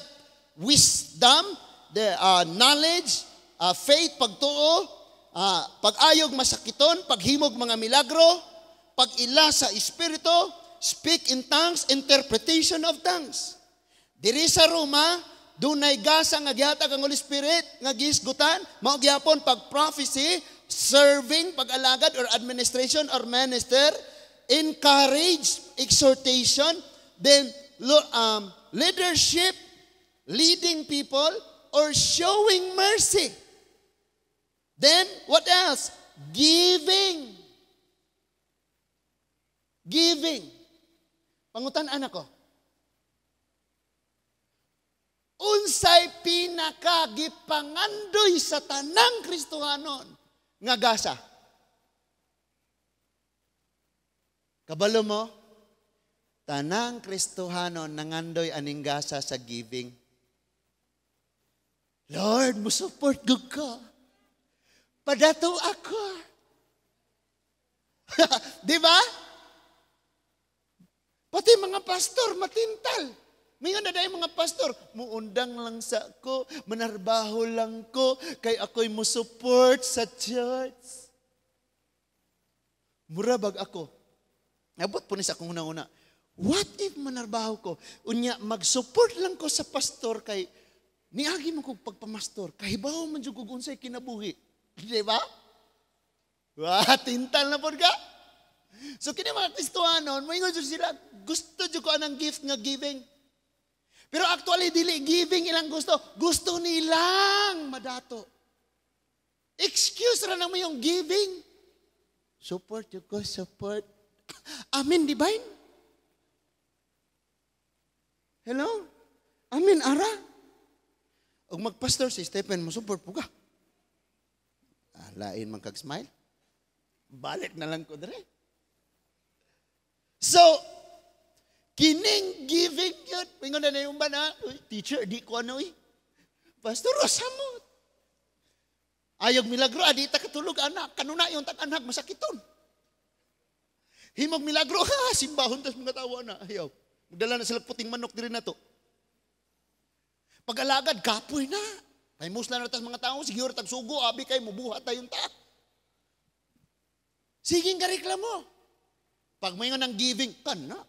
[SPEAKER 1] wisdom, the knowledge, faith, pagtuo, pag-ayog masakiton, paghimog mga milagro, pag-ila sa espiritu, speak in tongues, interpretation of tongues. Diri sa Roma, dunay gasa nga gihatag ang Holy Spirit nga gihisgutan, mao gyapon pag prophecy, serving, pag-alagad or administration or minister, encourage, exhortation, then leadership, leading people, or showing mercy. Then, what else? Giving. Giving. Pangutan-an ako. Unsay pinaka gipangandoy sa tanang Kristohanon nga gasa? Kabalo mo? Tanang Kristohanon nangandoy aning gasa sa giving. Lord, mo-support gud ka. Padato ako. Di ba? Pati mga pastor, matintal. Mingon na dahil mga pastor, muundang lang sa ko, manarbaho lang ko, kay ako'y mo-support sa church. Mura bag ako. Nabot po ni sa akong una-una. What if manarbaho ko? Unya, mag-support lang ko sa pastor kay niagi mo kong pagpamastor. Kahibaw man jud kog unsay kinabuhi. Di ba? Wah, tintal na pod ka. So kini mga Kristohanon, moingon jud sila, gusto jud ko anang gift nga giving. Pero actually dili giving ilang gusto, gusto nilang madato. Excuse ra namo yung giving. Support jud ko, support. Amen, divine. Hello? Amen, ara. Og magpastor si Stephen, mo support po ka. Ah, lain man kag smile. Balik na lang ko dire. So, kining giving yun. Pingon na yung ba na, uy, teacher, di ko ano eh. Pastor, samot. Ayog milagro, adi ta katulog anak. Kanuna yung tag-anak, masakiton. Himog milagro, ha, simbahon tas mga tawo na. Ayaw. Magdala na sila puting manok diri na to. Pag-alagad, kapoy na. May musla na tas mga tao, sige tagsugo, abi kay mubuhat tayong ta. Sige nga reklamo. Pag may nga ng giving, kana.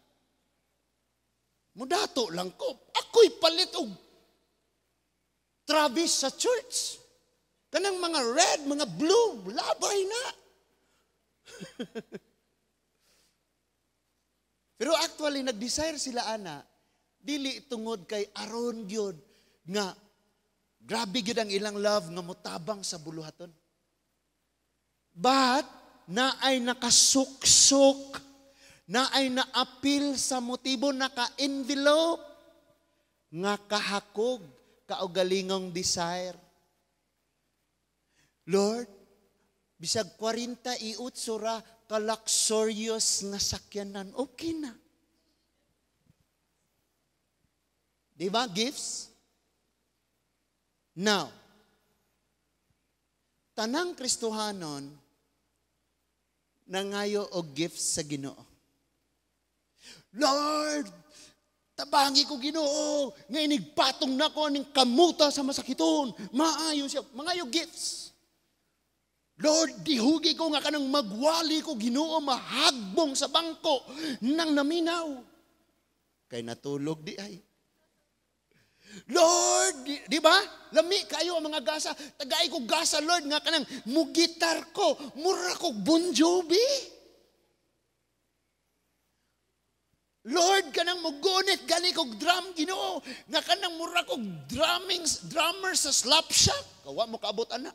[SPEAKER 1] Mudato lang ko. Ako'y palit og Travis sa church. Kanang mga red, mga blue, labay na. Pero actually, nag-desire sila, ana, dili tungod kay aron gyud nga grabe gyud ang ilang love nga motabang sa buluhaton. But, naay nakasuksok, naay naapil sa motibo, naka-envelope, nga kahakog, kaugalingong desire. Lord, bisag 48 ra ka-luxurious nga sakyanan, okay na. Di ba? Gifts? Now, tanang Kristohanon nangayo og gifts sa Ginoo. Lord, tabangi ko Ginoo, nga inigpatong nako aning kamuta sa masakiton. Maayo siya, mangayo gifts. Lord, dihugi ko nga kanang magwali ko Ginoo mahagbong sa bangko nang naminaw. Kay natulog di ay. Lord, di ba? Lami kayo ang mga gasa. Tagay ko gasa, Lord, nga kanang mugitar ko, mura ko Bon Jovi. Lord, kanang mugunit gani kog drum Ginoo, nga kanang mura kog drummer sa slap shop. Kawa mo kaabot ana.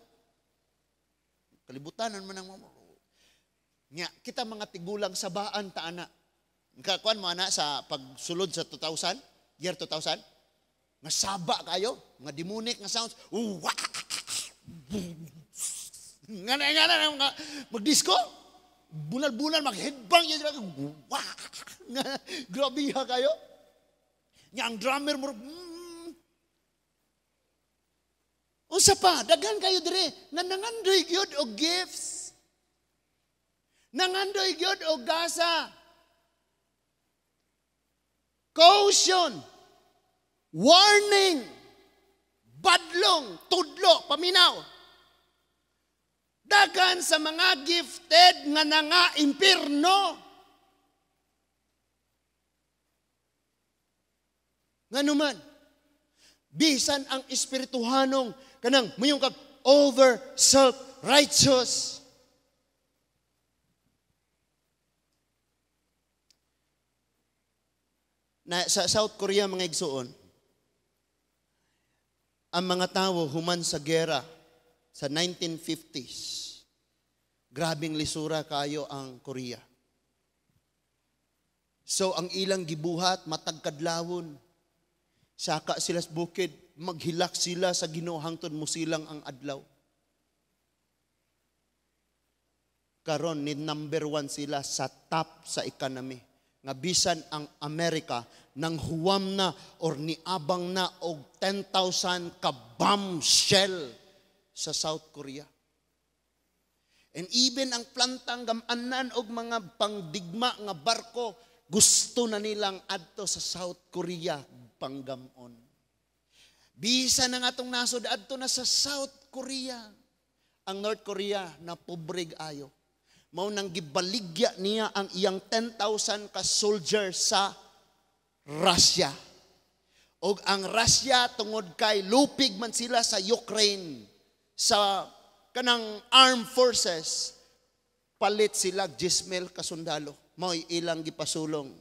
[SPEAKER 1] Kalibutanan man ang mga nya, kita mga tigulang sabaan ta ana. Kakuan mo ana sa pagsulod sa 2000, year 2000? Nga saba kayo, nga demonic nga sounds. Wah! Nga na, nga na, nga, magdisco. Bunal-bunal, mag-headbang yan sila. Wah! Nga, grabe ha kayo. Nga ang drummer mo. Unsa pa, daghan kayo dire nga nangandoy gyud og gifts. Nangandoy gyud og gasa. Caution, warning, badlong, tudlo, paminaw. Daghan sa mga gifted nga nanga impirno. Nganuman, bisan ang espirituhanong kanang mayong kag over self-righteous. Na, sa South Korea, mga igsuon, ang mga tao human sa gera sa 1950s, grabing lisura kayo ang Korea. So ang ilang gibuhat, matagkadlawon. Saka sila sa bukid, maghilak sila sa Ginoo hangtod mo silang ang adlaw. Karon ni number 1 sila sa top sa economy. Nga bisan ang Amerika nang huwam na or niabang na og 10,000 ka bombshell sa South Korea. And even ang plantang gamanan og mga pangdigma nga barko, gusto na nilang adto sa South Korea panggamon. Bisan ang atong nasod adto na sa South Korea. Ang North Korea na pobrig ayo. Mao nang gibaligya niya ang iyang 10,000 ka soldier sa Russia. Og ang Russia tungod kay lupig man sila sa Ukraine, sa kanang armed forces, palit sila 10,000 ka sundalo. Mao'y ilang gipasulong.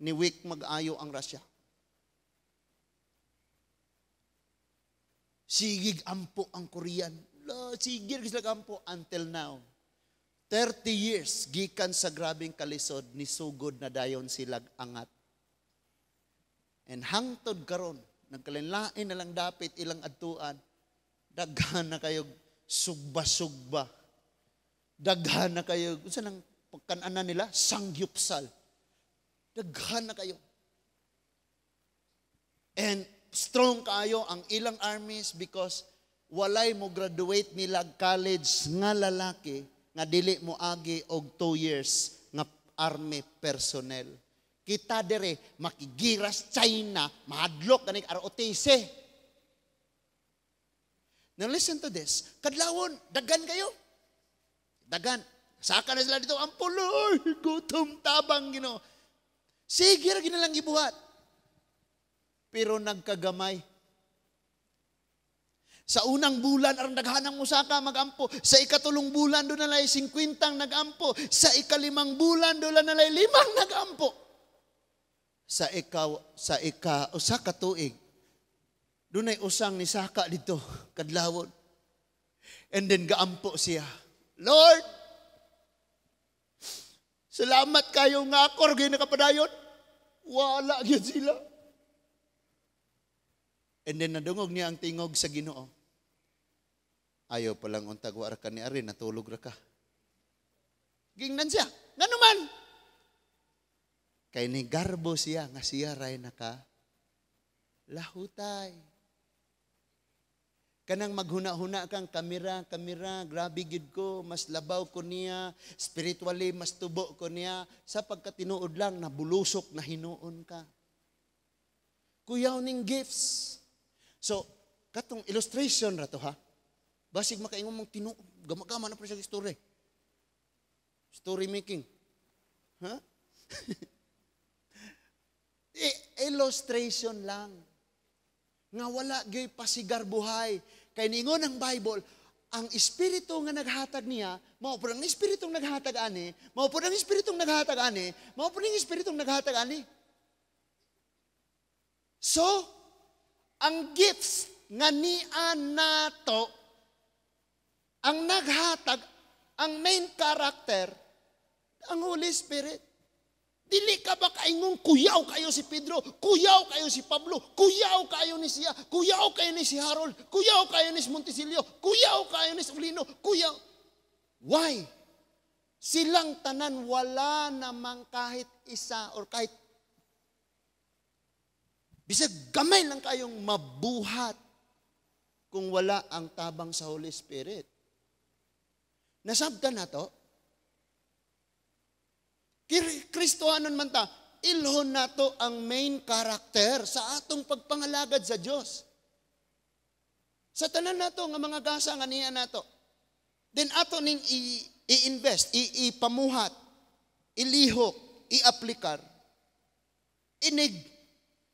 [SPEAKER 1] Ni weak mag-ayo ang Russia. Sigig ampo ang Korean. La, sige sila ampo until now. 30 years gikan sa grabing kalisod ni sugod na dayon sila angat. And hangtod karon nagkalinlain na lang dapit ilang adtuan. Daghan na kayo sugba-sugba. Daghan na kayo unsa nang pagkan-anan nila sangyupsal. Daghan na kayo. And strong kayo ang ilang armies because walay mo graduate nila college nga lalaki nga dili mo agi og 2 years nga army personnel. Kita dire makigiras China, mahadlok kanig ROTC. Now listen to this. Kadlawon, dagan kayo. Dagan. Saka na sila dito, ang puloy, gutom tabang Ginoo. Sige ra ginalang gibuhat. Pero nagkagamay. Sa unang bulan, aron daghanang musaka magampo. Sa ikatulong bulan, doon nalay 50 nagampo. Sa ikalimang bulan, doon nalay 5 nagampo. Sa ika, usa ka tuig, doon ay usang nisaka dito, kadlawon. And then gaampo siya. Lord, salamat kayo nga ako, gyud nakapadayon. Wala gyud sila. And then nadungog niya ang tingog sa Ginoo. Ayaw palang untag wa ra ka ni ari, natulog ra ka. Gingnan siya. Ngano man? Kay ni garbo siya nga siya ray naka lahutay. Kanang maghuna-huna kang kamera, kamera, grabe gid ko, mas labaw ko niya, spiritually mas tubo ko niya, sa pagkatinuod lang nabulusok na hinuon ka. Kuyaw ning gifts. So, katong illustration ra to ha. Basig makaingon mong tinuod, gama-gama na po siya story. Story making. Ha? Illustration lang. Nga wala gyoy pasigar buhay. Kay ningon ang Bible, ang espiritu nga naghatag niya, mao pud ang espiritong naghatag ani, mao pud ang espiritong naghatag ani, mao pud ang espiritong naghatag ani. So, ang gifts nga niya nato, ang naghatag, ang main character, ang Holy Spirit. Dili ka ba kaingong kuyaw kayo si Pedro, kuyaw kayo si Pablo, kuyaw kayo ni siya, kuyaw kayo ni si Harold, kuyaw kayo ni si Montesilio, kuyaw kayo ni si Ulino, kuyaw. Why? Silang tanan wala namang kahit isa or kahit bisag gamay lang kayong mabuhat kung wala ang tabang sa Holy Spirit. Nasabtan na to? Kristohanon man ta, ilhon nato ang main character sa atong pagpangalagad sa Dios. Sa tanan nato nga mga gasa nga niya nato. Then ato ning i-invest, ipamuhat, ilihok, i-aplikar. Inig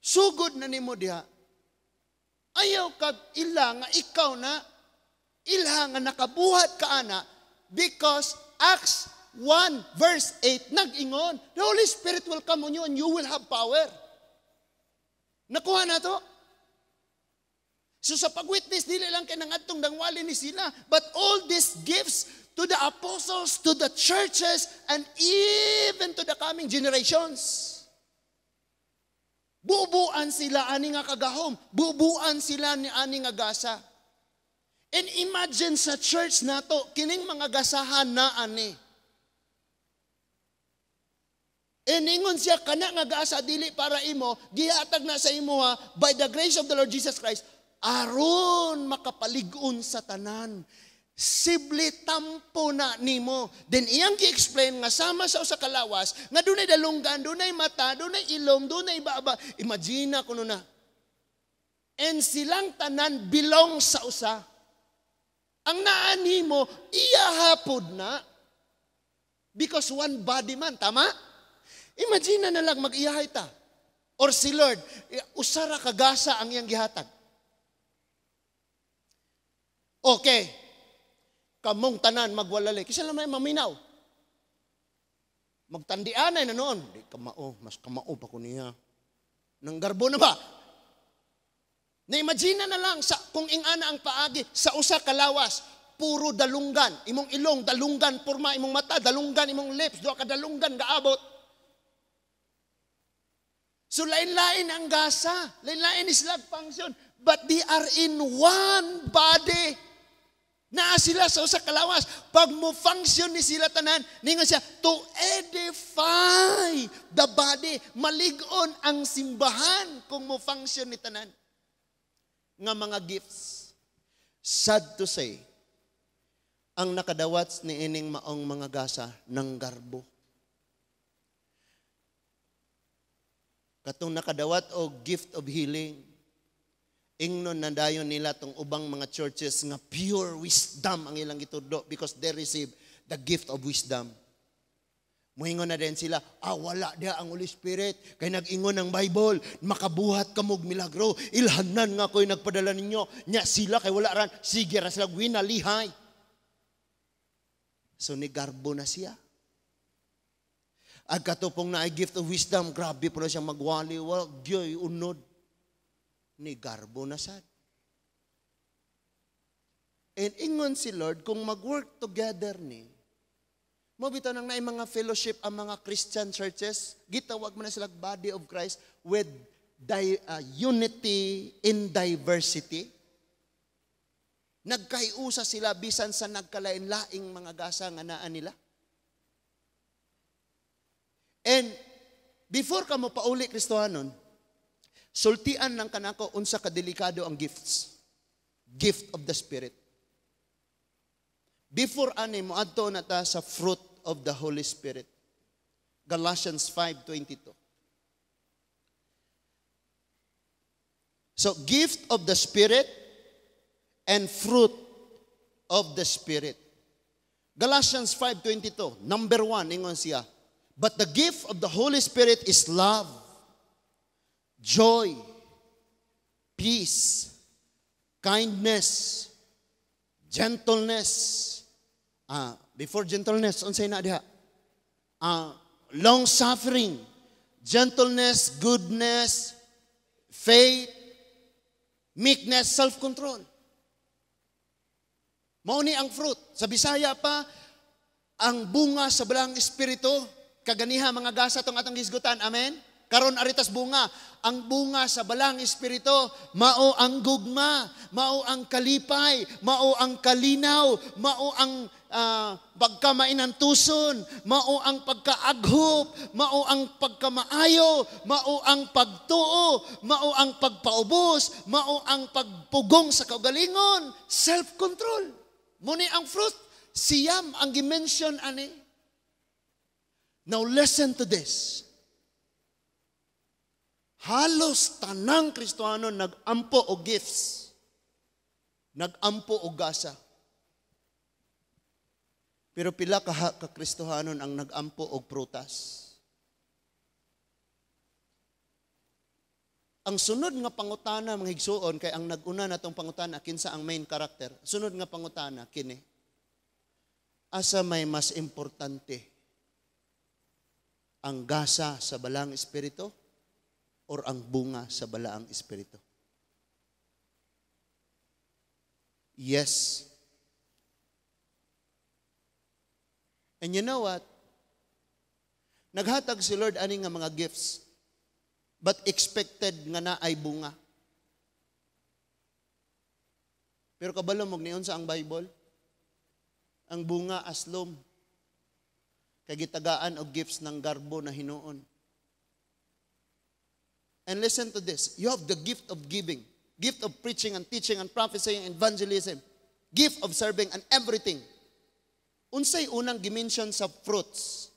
[SPEAKER 1] sugod na nimo diha. Ayaw kag ila nga ikaw na ilha nga nakabuhat ka ana, because Acts 1 verse 8 nag-ingon, the Holy Spirit will come on you and you will have power. Nakuha na to? So sa pag-witness, dili lang kay nangadtong dangwali ni sila, but all these gifts to the apostles, to the churches, and even to the coming generations. Bubuan sila ani nga kagahom, bubuan sila ni ani nga gasa. And imagine sa church nato, kining mga gasahan na ani. E ningon siya, kana nga gasa dili para imo, gihatag na sa imo ha, by the grace of the Lord Jesus Christ, aron makapalig-on sa tanan. Sibli tampo na nimo. Then iyang gi-explain nga sama sa usa ka lawas, nga dunay dalunggan, dunay mata, dunay ilong, dunay baba. Imagine na kuno na. And silang tanan belong sa usa. Ang naa nimo, iya hapod na. Because one body man, tama? Imagine na lang mag-iyahay ta. Or si Lord, usara kagasa ang iyang gihatag. Okay. Kamong tanan magwalali. Kasi lang may maminaw. Magtandianay na noon. Di kamao, mas kamao pa ko niya. Nang garbo na ba? Na-imagine na lang sa, kung ingana ang paagi sa usa ka lawas, puro dalunggan. Imong ilong, dalunggan, porma, imong mata, dalunggan, imong lips, duha ka dalunggan, gaabot. So lain-lain ang gasa, lain-lain is lag function, but they are in one body. Naa sila sa usa ka lawas. Pag mo function ni sila tanan, ningon siya, to edify the body. Malig-on ang simbahan kung mo function ni tanan nga mga gifts. Sad to say, ang nakadawat ni ining maong mga gasa ng garbo. Katong nakadawat og gift of healing, ingnon na dayon nila tong ubang mga churches nga pure wisdom ang ilang gitudlo because they receive the gift of wisdom. Muingon na din sila, wala diha ang Holy Spirit. Kay nag-ingon ang Bible, makabuhat ka mog milagro. Ilhanan nga ko'y nagpadala ninyo. Nya sila kay wala ran, sige ra sila winalihay. So ni garbo na siya. Ag katupong na ay gift of wisdom, grabe po na siyang magwali, wag gyoy unod. Ni garbo na sad. And ingon si Lord, kung mag-work together ni, mo bitaw nang naay mga fellowship ang mga Christian churches, gitawag mo na sila body of Christ with unity in diversity. Nagkaiusa sila bisan sa nagkalain-laing mga gasa nga naa nila. And before ka mo pauli Kristohanon, sultian lang kanako unsa kadelikado ang gifts. Gift of the Spirit. Before ani mo adto na ta sa fruit of the Holy Spirit. Galatians 5:22. So gift of the Spirit and fruit of the Spirit. Galatians 5:22, number 1 ingon siya, but the gift of the Holy Spirit is love, joy, peace, kindness, gentleness. Before gentleness, unsay na diha? Long suffering, gentleness, goodness, faith, meekness, self-control. Mao ni ang fruit. Sa Bisaya pa, ang bunga sa Balaang Espiritu, Kaganiha mga gasa tong atong gisgutan. Amen? Karon ari tas bunga. Ang bunga sa Balaang Espiritu, mao ang gugma, mao ang kalipay, mao ang kalinaw, mao ang pagkamainantuson, mao ang pagkaaghop, mao ang pagkamaayo, mao ang pagtuo, mao ang pagpaubos, mao ang pagpugong sa kaugalingon, self-control. Mao ni ang fruit, siyam ang gi-mention ani. Now listen to this. Halos tanang Kristohano nag-ampo og gifts. Nag-ampo og gasa. Pero pila ka Kristohanon ang nag-ampo og prutas? Ang sunod nga pangutana, mga higsuon, kay ang nag-una natong pangutana, kinsa ang main character. Sunod nga pangutana kini. Asa may mas importante? Ang gasa sa Balaang Espiritu or ang bunga sa Balaang Espiritu? Yes. And you know what? Naghatag si Lord ani nga mga gifts, but expected nga naay bunga. Pero kabalo mo niyon sa ang Bible? Ang bunga aslom. Kay gitagaan og gifts ng garbo na hinuon. And listen to this. You have the gift of giving, gift of preaching and teaching and prophesying and evangelism, gift of serving and everything. Unsay unang gi-mention sa fruits?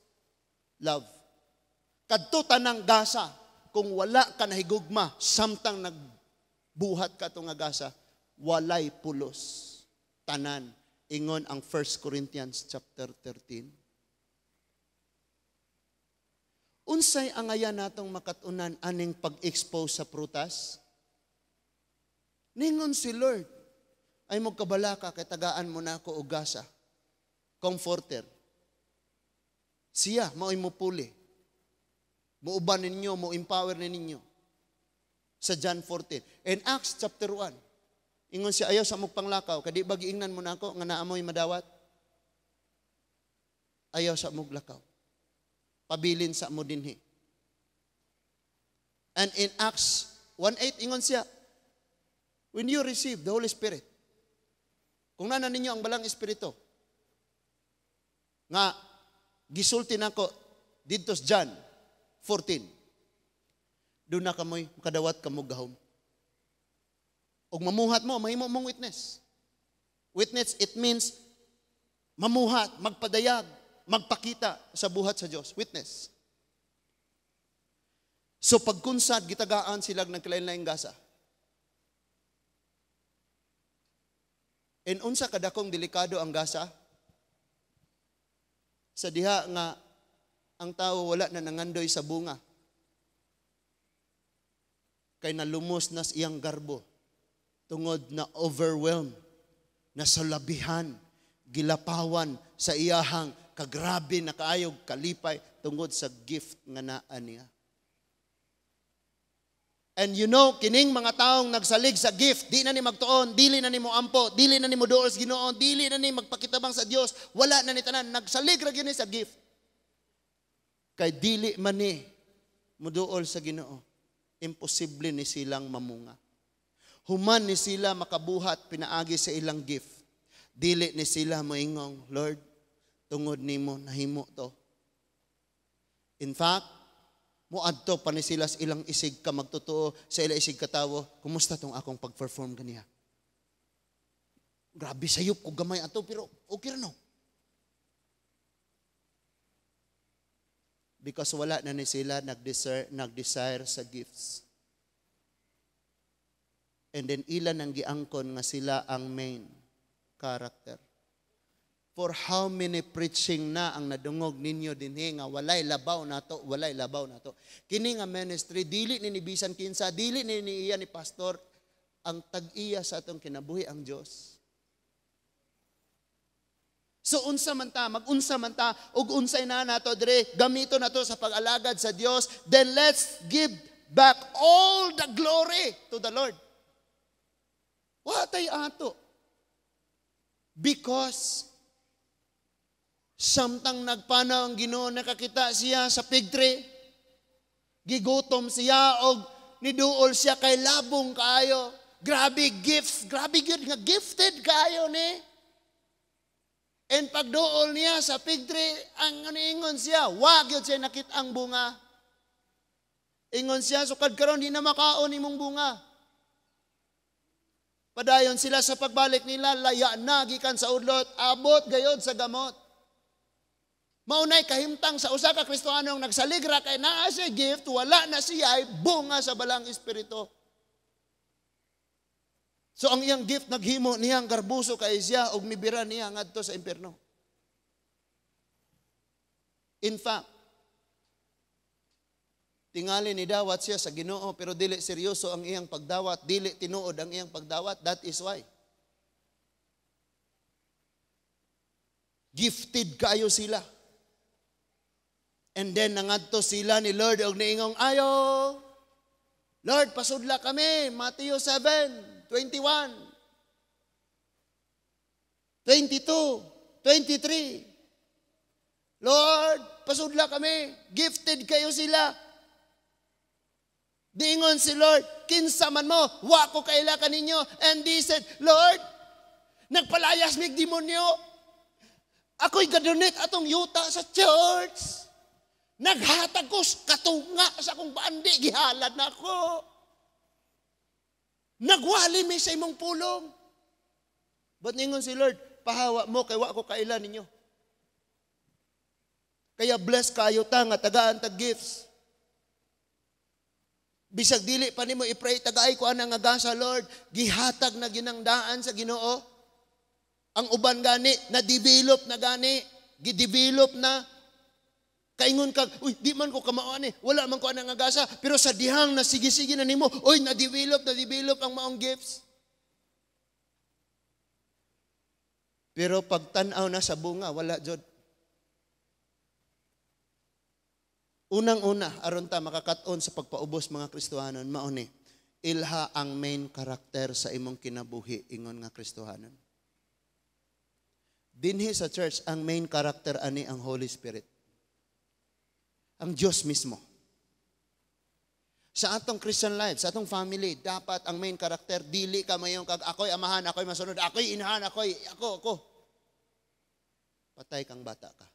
[SPEAKER 1] Love. Kadto tanang gasa, kung wala ka nahigugma, samtang nagbuhat ka nga gasa, walay pulos. Tanan. Ingon ang 1 Corinthians chapter 13. Unsay angayan natong makatunan aning pag-expose sa prutas? Ningon si Lord, ay magkabalaka kay tagaan mo na ako og gasa. Comforter. Siya, mao'y mupuli. Muuban ninyo, mo empower ninyo. Sa John 14. In Acts chapter 1, ingon siya, ayaw sa mong panglakaw, kadi ba giingnan mo na ako, nga naamoy madawat? Ayaw sa mong lakaw. Pabilin sa mo dinhi. And in Acts 1:8, ingon siya, when you receive the Holy Spirit, kung nana ninyo ang Balang Espiritu, nga gisulti nako didto sa John 14, doon na kamoy makadawat kamo gahom. Og mamuhat mo, mahimo mong witness. Witness, it means mamuhat, magpadayag, magpakita sa buhat sa Diyos. Witness. So pagkunsad, gitagaan sila ng kalain-laing gasa. And unsa kadakong delikado ang gasa? Sa diha nga ang tao wala na nangandoy sa bunga. Kay nalumos na sa iyang garbo. Tungod na overwhelm, na salabihan, gilapawan sa iyahang kagrabe na kaayog kalipay tungod sa gift nga naa niya. And you know, kining mga taong nagsalig sa gift, di na ni magtuon, dili na ni mo ampo, dili na ni mo duol sa Ginoo, dili na ni magpakitabang sa Dios, wala na ni tanan, nagsalig ra gyud ni sa gift. Kay dili man ni muduol sa Ginoo, imposible ni silang mamunga. Human ni sila makabuhat pinaagi sa ilang gift. Dili ni sila moingong, Lord, tungod nimo nahimo to. In fact, muadto pa ni sila sa ilang isig ka magtotoo, sa ilang isig katawo, kumusta tong akong pag-perform ganiha? Grabe sayop ko gamay ato, pero okay ra no. Because wala na ni sila nag-desire sa gifts. And then ilan ang giangkon nga sila ang main character. For how many preaching na ang nadungog ninyo dinhi nga walay labaw nato, walay labaw nato. Kini nga ministry dili ni bisan kinsa, dili ni niya ni pastor, ang tag-iya sa atong kinabuhi ang Dios. So unsa man ta, magunsa man ta ug unsay na nato dire, gamito nato sa pag-alagad sa Dios, then let's give back all the glory to the Lord. Wa tay ato. Because Samtang nagpanaw ang Ginoo, nakakita siya sa fig tree. Gigutom siya og niduol siya kay labong kaayo. Grabe gifts, grabe gyud nga gifted kaayo ni. And pagduol niya sa fig tree, ang ingon siya, wa gyud siya nakita ang bunga. Ingon siya, "Sukad karon di na makaon imong bunga." Padayon sila sa pagbalik nila, laya na gikan sa udlot, abot gayod sa gamot. Maunay kahimtang sa usa ka Kristohanong nagsalig ra kay naa siya gift, wala na siya ay bunga sa Balaang Espiritu. So ang iyang gift naghimo niyang garbuso kay siya og mibira niya ngadto sa impierno. In fact, tingali ni dawat siya sa Ginoo pero dili seryoso ang iyang pagdawat, dili tinuod ang iyang pagdawat. That is why. Gifted kaayo sila. And then nangadto sila ni Lord og niingong ayo. "Lord, pasudla kami." Matthew 7, 21, 22, 23. "Lord, pasudla kami." Gifted kayo sila. Diingon si Lord, "Kinsa man mo, wa ko kaila kaninyo." And they said, "Lord, nagpalayas mig demonyo. Ako'y gadonate atong yuta sa church. Naghatag ko katunga sa akong bandi, gihalad na ako. Nagwali mi sa imong pulong." But ningon si Lord, "Pahawa mo kay wa ko kaila ninyo." Kaya bless kayo ta nga tagaan tag gifts. Bisag dili pa nimo i-pray, "Tagaay ko anang nga gasa, Lord," gihatag na ginangdaan sa Ginoo. Ang uban gani na-develop na gani, gi-develop na. Kaingon ka, "Uy, di man ko kamao ani, wala man ko anang nga gasa," pero sa dihang na sige-sige na nimo, uy, na-develop ang maong gifts. Pero pagtan-aw na sa bunga, wala jud. Unang-una, aron ta makakat-on sa pagpaubos mga Kristohanon, mao ni, ilha ang main karakter sa imong kinabuhi ingon nga Kristohanon. Dinhi sa church, ang main karakter ani ang Holy Spirit. Ang Diyos mismo. Sa atong Christian life, sa atong family, dapat ang main karakter, dili ka mayong kag ako'y amahan, ako'y masunod, ako'y inahan, ako'y, ako, ako. Patay kang bata ka.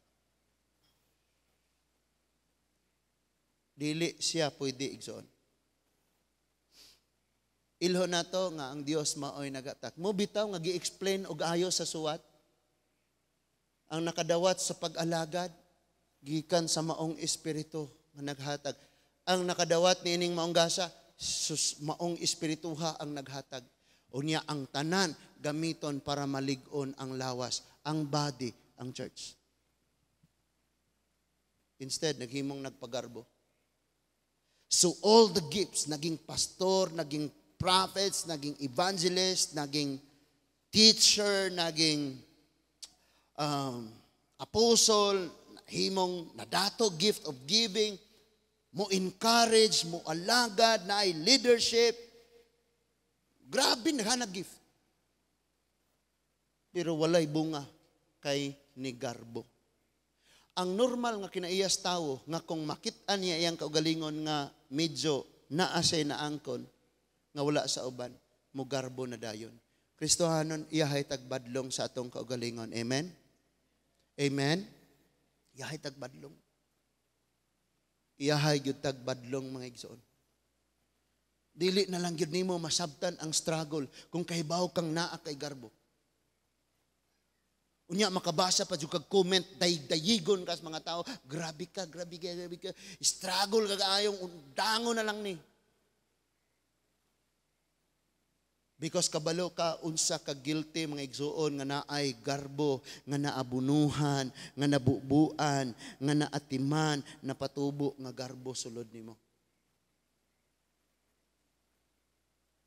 [SPEAKER 1] Dili siya pwede igsoon. Ilho na to nga ang Dios maoy nagatak. Mo bitaw nga gi-explain og ayo sa suwat. Ang nakadawat sa pag-alagad gikan sa maong espiritu nga naghatag. Ang nakadawat niining maong gasa, sus, maong espirituha ang naghatag. Unya ang tanan gamiton para malig-on ang lawas, ang body, ang church. Instead, naghimong nagpagarbo. So all the gifts, naging pastor, naging prophets, naging evangelist, naging teacher, naging apostle, himong nadato gift of giving, mo encourage, mo alagad, na ay leadership. Grabe na gift. Pero walay bunga kay ni garbo. Ang normal nga kinaiyas tawo nga kung makit-an niya iyang kaugalingon nga medyo naa siya naangkon nga wala sa uban, mugarbo na dayon. Kristohanon, iyahay tagbadlong sa atong kaugalingon. Amen? Amen? Iyahay tagbadlong. Iyahay gyud tagbadlong mga igsoon. Dili na lang gyud nimo masabtan ang struggle kung kahibaw kang naa kay garbo. Unya makabasa pa jud kag comment, dayig-dayigon ka sa mga tao, "Grabe ka, grabe ka, grabe ka. Struggle ka kaayong dango na lang ni." Because kabalo ka unsa ka guilty mga igsuon nga naay garbo, nga naabunuhan, nga nabubuan, nga naatiman, napatubo nga garbo sulod nimo.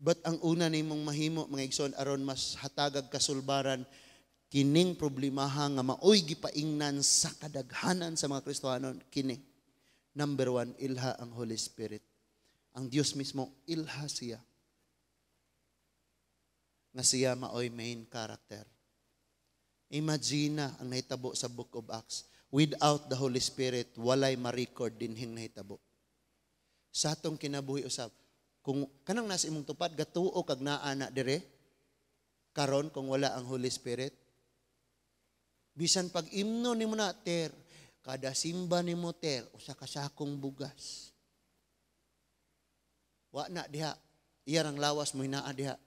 [SPEAKER 1] But ang una nimong mahimo mga igsuon aron mas hatagag kasulbaran kining problemaha nga maoy gipaingnan sa kadaghanan sa mga Kristohanon kini. Number one, ilha ang Holy Spirit. Ang Dios mismo, ilha siya. Nga siya maoy main character. Imagine na ang nahitabo sa Book of Acts. Without the Holy Spirit, walay ma-record dinhing nahitabo. Sa atong kinabuhi usab, kung kanang nasa imong tupad, gatuo kag naa na dire, karon kung wala ang Holy Spirit, bisan pag imno nimo na ter, kada simba nimo ter, usa ka sakong bugas. Wa na diha, iya rang lawas mo hinaa diha.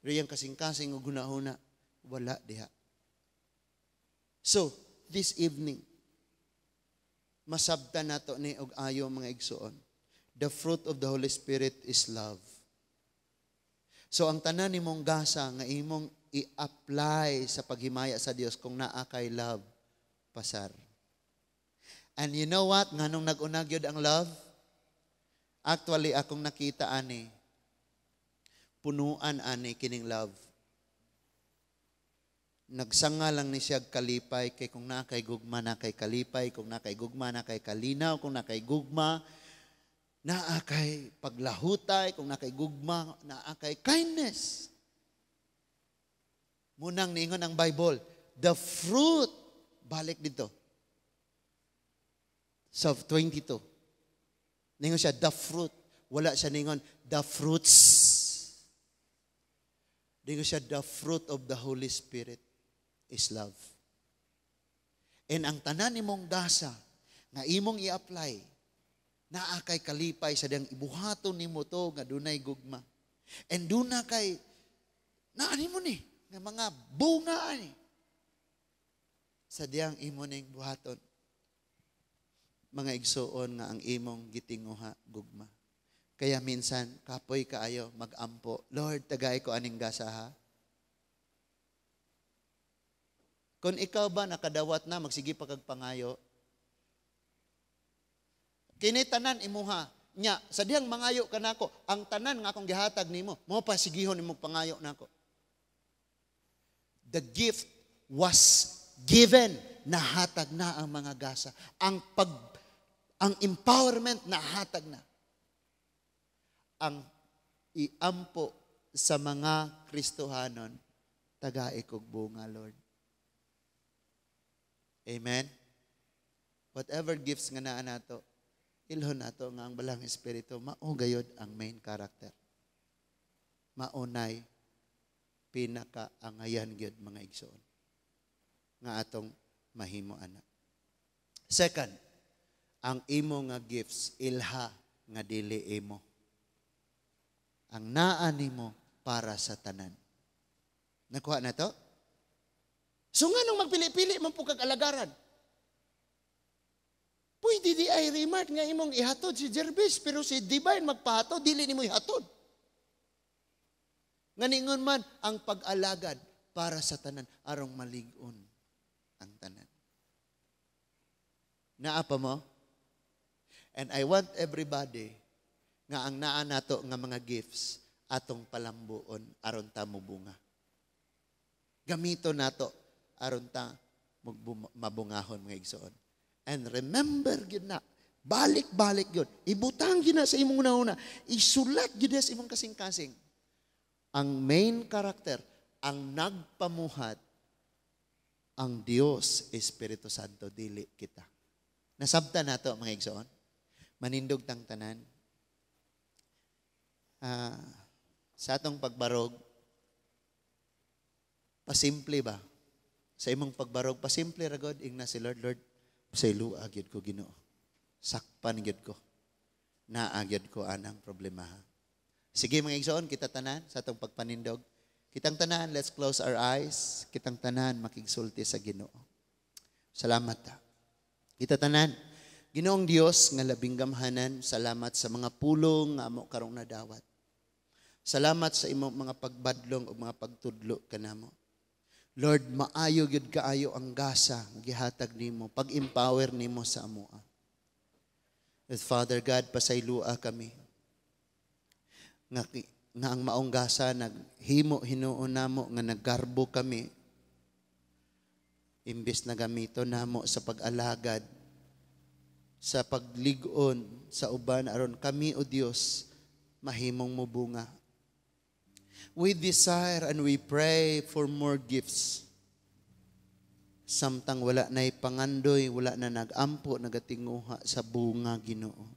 [SPEAKER 1] Pero iyang kasing-kasing ug hunahuna, wala diha. So, this evening, masabtan nato ni og ayo, mga igsuon. The fruit of the Holy Spirit is love. So ang tanan nimong gasa nga imong i-apply sa paghimaya sa Dios, kung naa kay love, pasar. And you know what? Nganong nag-una gyud ang love? Actually, akong nakita ani, punuan ani kining love. Nagsanga lang ni siya kalipay kay kung naa kay gugma, naa kay kalipay, kung naa kay gugma, naa kay kalinaw, kung naa kay gugma, naa kay paglahutay, kung naa kay gugma, naa kay kindness. Mao nang niingon ang Bible, the fruit, balik dito. Sa 22. Ningon siya, "The fruit." Wala siya ningon, "The fruits." Ningon siya, "The fruit of the Holy Spirit is love." And ang tanan nimong gasa nga imong i-apply, naa kay kalipay sa diyang ibuhaton nimo to nga dunay gugma. And duna kay naa nimo ni nga mga bunga ani sa diyang imo ning buhaton. Mga igsuon, nga ang imong gitinguha gugma. Kaya minsan kapoy kaayo magampo, "Lord, tagay ko aning gasa ha." Kung ikaw ba nakadawat na, magsige pa kag pangayo. Kini tanan imuha. Nya, sa dihang mangayo ka nako, ang tanan nga akong gihatag nimo, mo pa sigihon nimo pangayo nako. The gift was given. Nahatag na ang mga gasa. Ang empowerment, nahatag na. Ang iampo sa mga Kristohanon, "Tagai kog bunga, Lord." Amen? Whatever gifts nga naa nato, ilhon nato nga ang Balaang Espiritu, mao gayod ang main character. Maunay pinakaangayan gyud, mga igsoon, nga atong mahimo ana. Second, ang imo nga gifts, ilha nga dili imo. Ang naa nimo para sa tanan. Nakuha na to? So nganong magpili-pili man po kag alagaran? Pwede di ay remark nga imong ihatod si Jervis, pero si Divine magpahatod, dili nimo ihatod. Nga ningon man ang pag-alagad para sa tanan arong malig-on ang tanan. Naa pa mo? And I want everybody nga ang naa nato nga mga gifts, atong palambuon aron ta mobunga. Gamito nato aron ta mabungahon, mga igsoon. And remember gyud na, balik-balik gyud. Ibutang gyud na sa imong una-una. Isulat gyud na sa imong kasing-kasing. Ang main character, ang nagpamuhat, ang Dios Espiritu Santo, dili kita. Nasabta nato, mga igsoon? Manindog tang tanan. Sa atong pagbarog, pasimple ba? Sa imong pagbarog, pasimple ra god, ingna si Lord, "Lord, pasayloa gyud ko, Ginoo. Sakpan gyud ko. Naa gyud ko anang problema ha." Sige, mga igsoon, kita tanan sa atong pagpanindog. Kitang tanan, let's close our eyes. Kitang tanan, makigsulti sa Ginoo. Salamat ta. Kita tanan, Ginoong Dios nga labing gamhanan, salamat sa mga pulong nga amo karong nadawat. Salamat sa imong mga pagbadlong o mga pagtudlo kanamo. Lord, maayo gyud kaayo ang gasa gihatag nimo, pag-empower nimo sa amoa. At Father God, pasaylua kami. Nga ang maong gasa naghimo hinuon namo nga naggarbo kami imbes na gamito namo sa pag-alagad, sa paglig-on sa uban aron kami, o Dios, mahimong mobunga. We desire and we pray for more gifts. Samtang wala na'y pangandoy, wala na nagampo, nagatinguha sa bunga, Ginoo.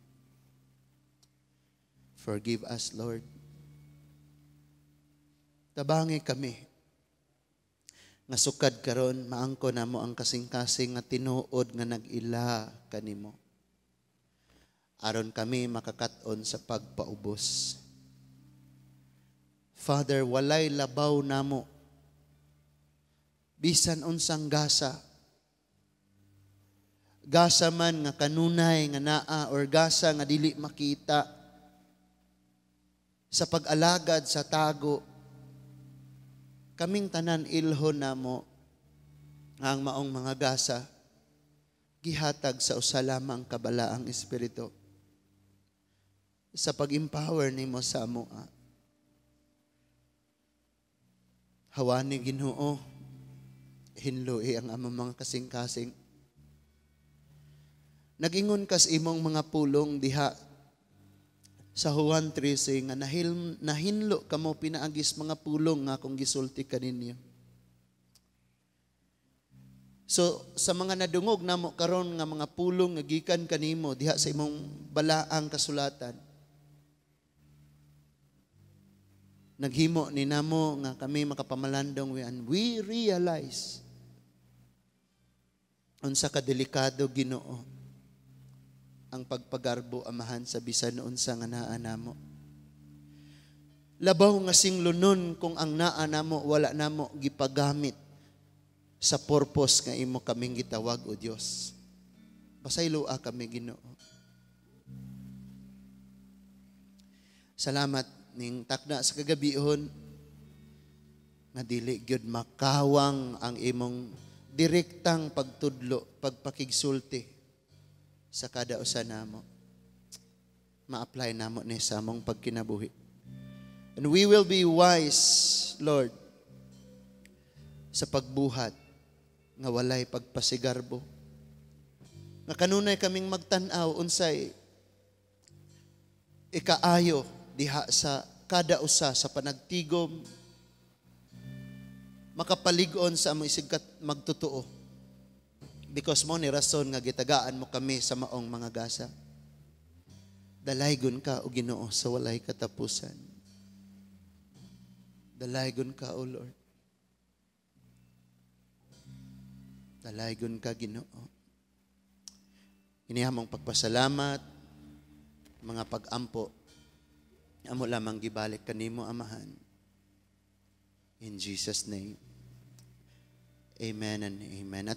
[SPEAKER 1] Forgive us, Lord. Tabangi kami nga sukad karon maangko namo ang kasing-kasing nga tinuod nga nag-ila kanimo, aron kami makakat-on sa pagpaubos. Father, walay labaw namo. Bisan unsang gasa. Gasa man nga kanunay nga naa or gasa nga dili makita sa pag-alagad sa tago, kaming tanan ilhon namo nga ang maong mga gasa gihatag sa usa lamang ka Balaang Espiritu sa pag-empower nimo sa amoa. Hawani, Ginoo, hinloi ang among mga kasing-kasing. Nagingon kas imong mga pulong diha sa Juan 13 nga nahinlo kamo pinaagis mga pulong nga akong gisulti kaninyo. So sa mga nadungog namo karon nga mga pulong nga gikan kanimo diha sa imong balaang kasulatan, naghimo ni namo nga kami makapamalandong and we realize unsa ka delikado, Ginoo, ang pagpagarbo, Amahan, sa bisan unsa nga naa namo. Labaw nga singlonon kung ang naa namo wala namo gipagamit sa purpose nga imo kaming gitawag, o Dios. Pasayloa kami, Ginoo. Salamat ning takna sa kagabihon nga dili gyud makawang ang imong direktang pagtudlo, pagpakigsulti sa kada usa namo. Ma-apply namo ni sa among pagkinabuhi. And we will be wise, Lord, sa pagbuhat nga walay pagpasigarbo. Nga kanunay kaming magtan-aw unsay ikaayo diha sa kada usa sa panagtigom, makapalig-on sa among isigkat magtotoo. Because mo ni rason nga gitagaan mo kami sa maong mga gasa. Dalaygon ka, O Ginoo, sa walay katapusan. Dalaygon ka, O Lord. Dalaygon ka, Ginoo. Inihamong pagpasalamat, mga pag-ampo, amo lamang gibalik kanimo, Amahan. In Jesus' name. Amen and amen.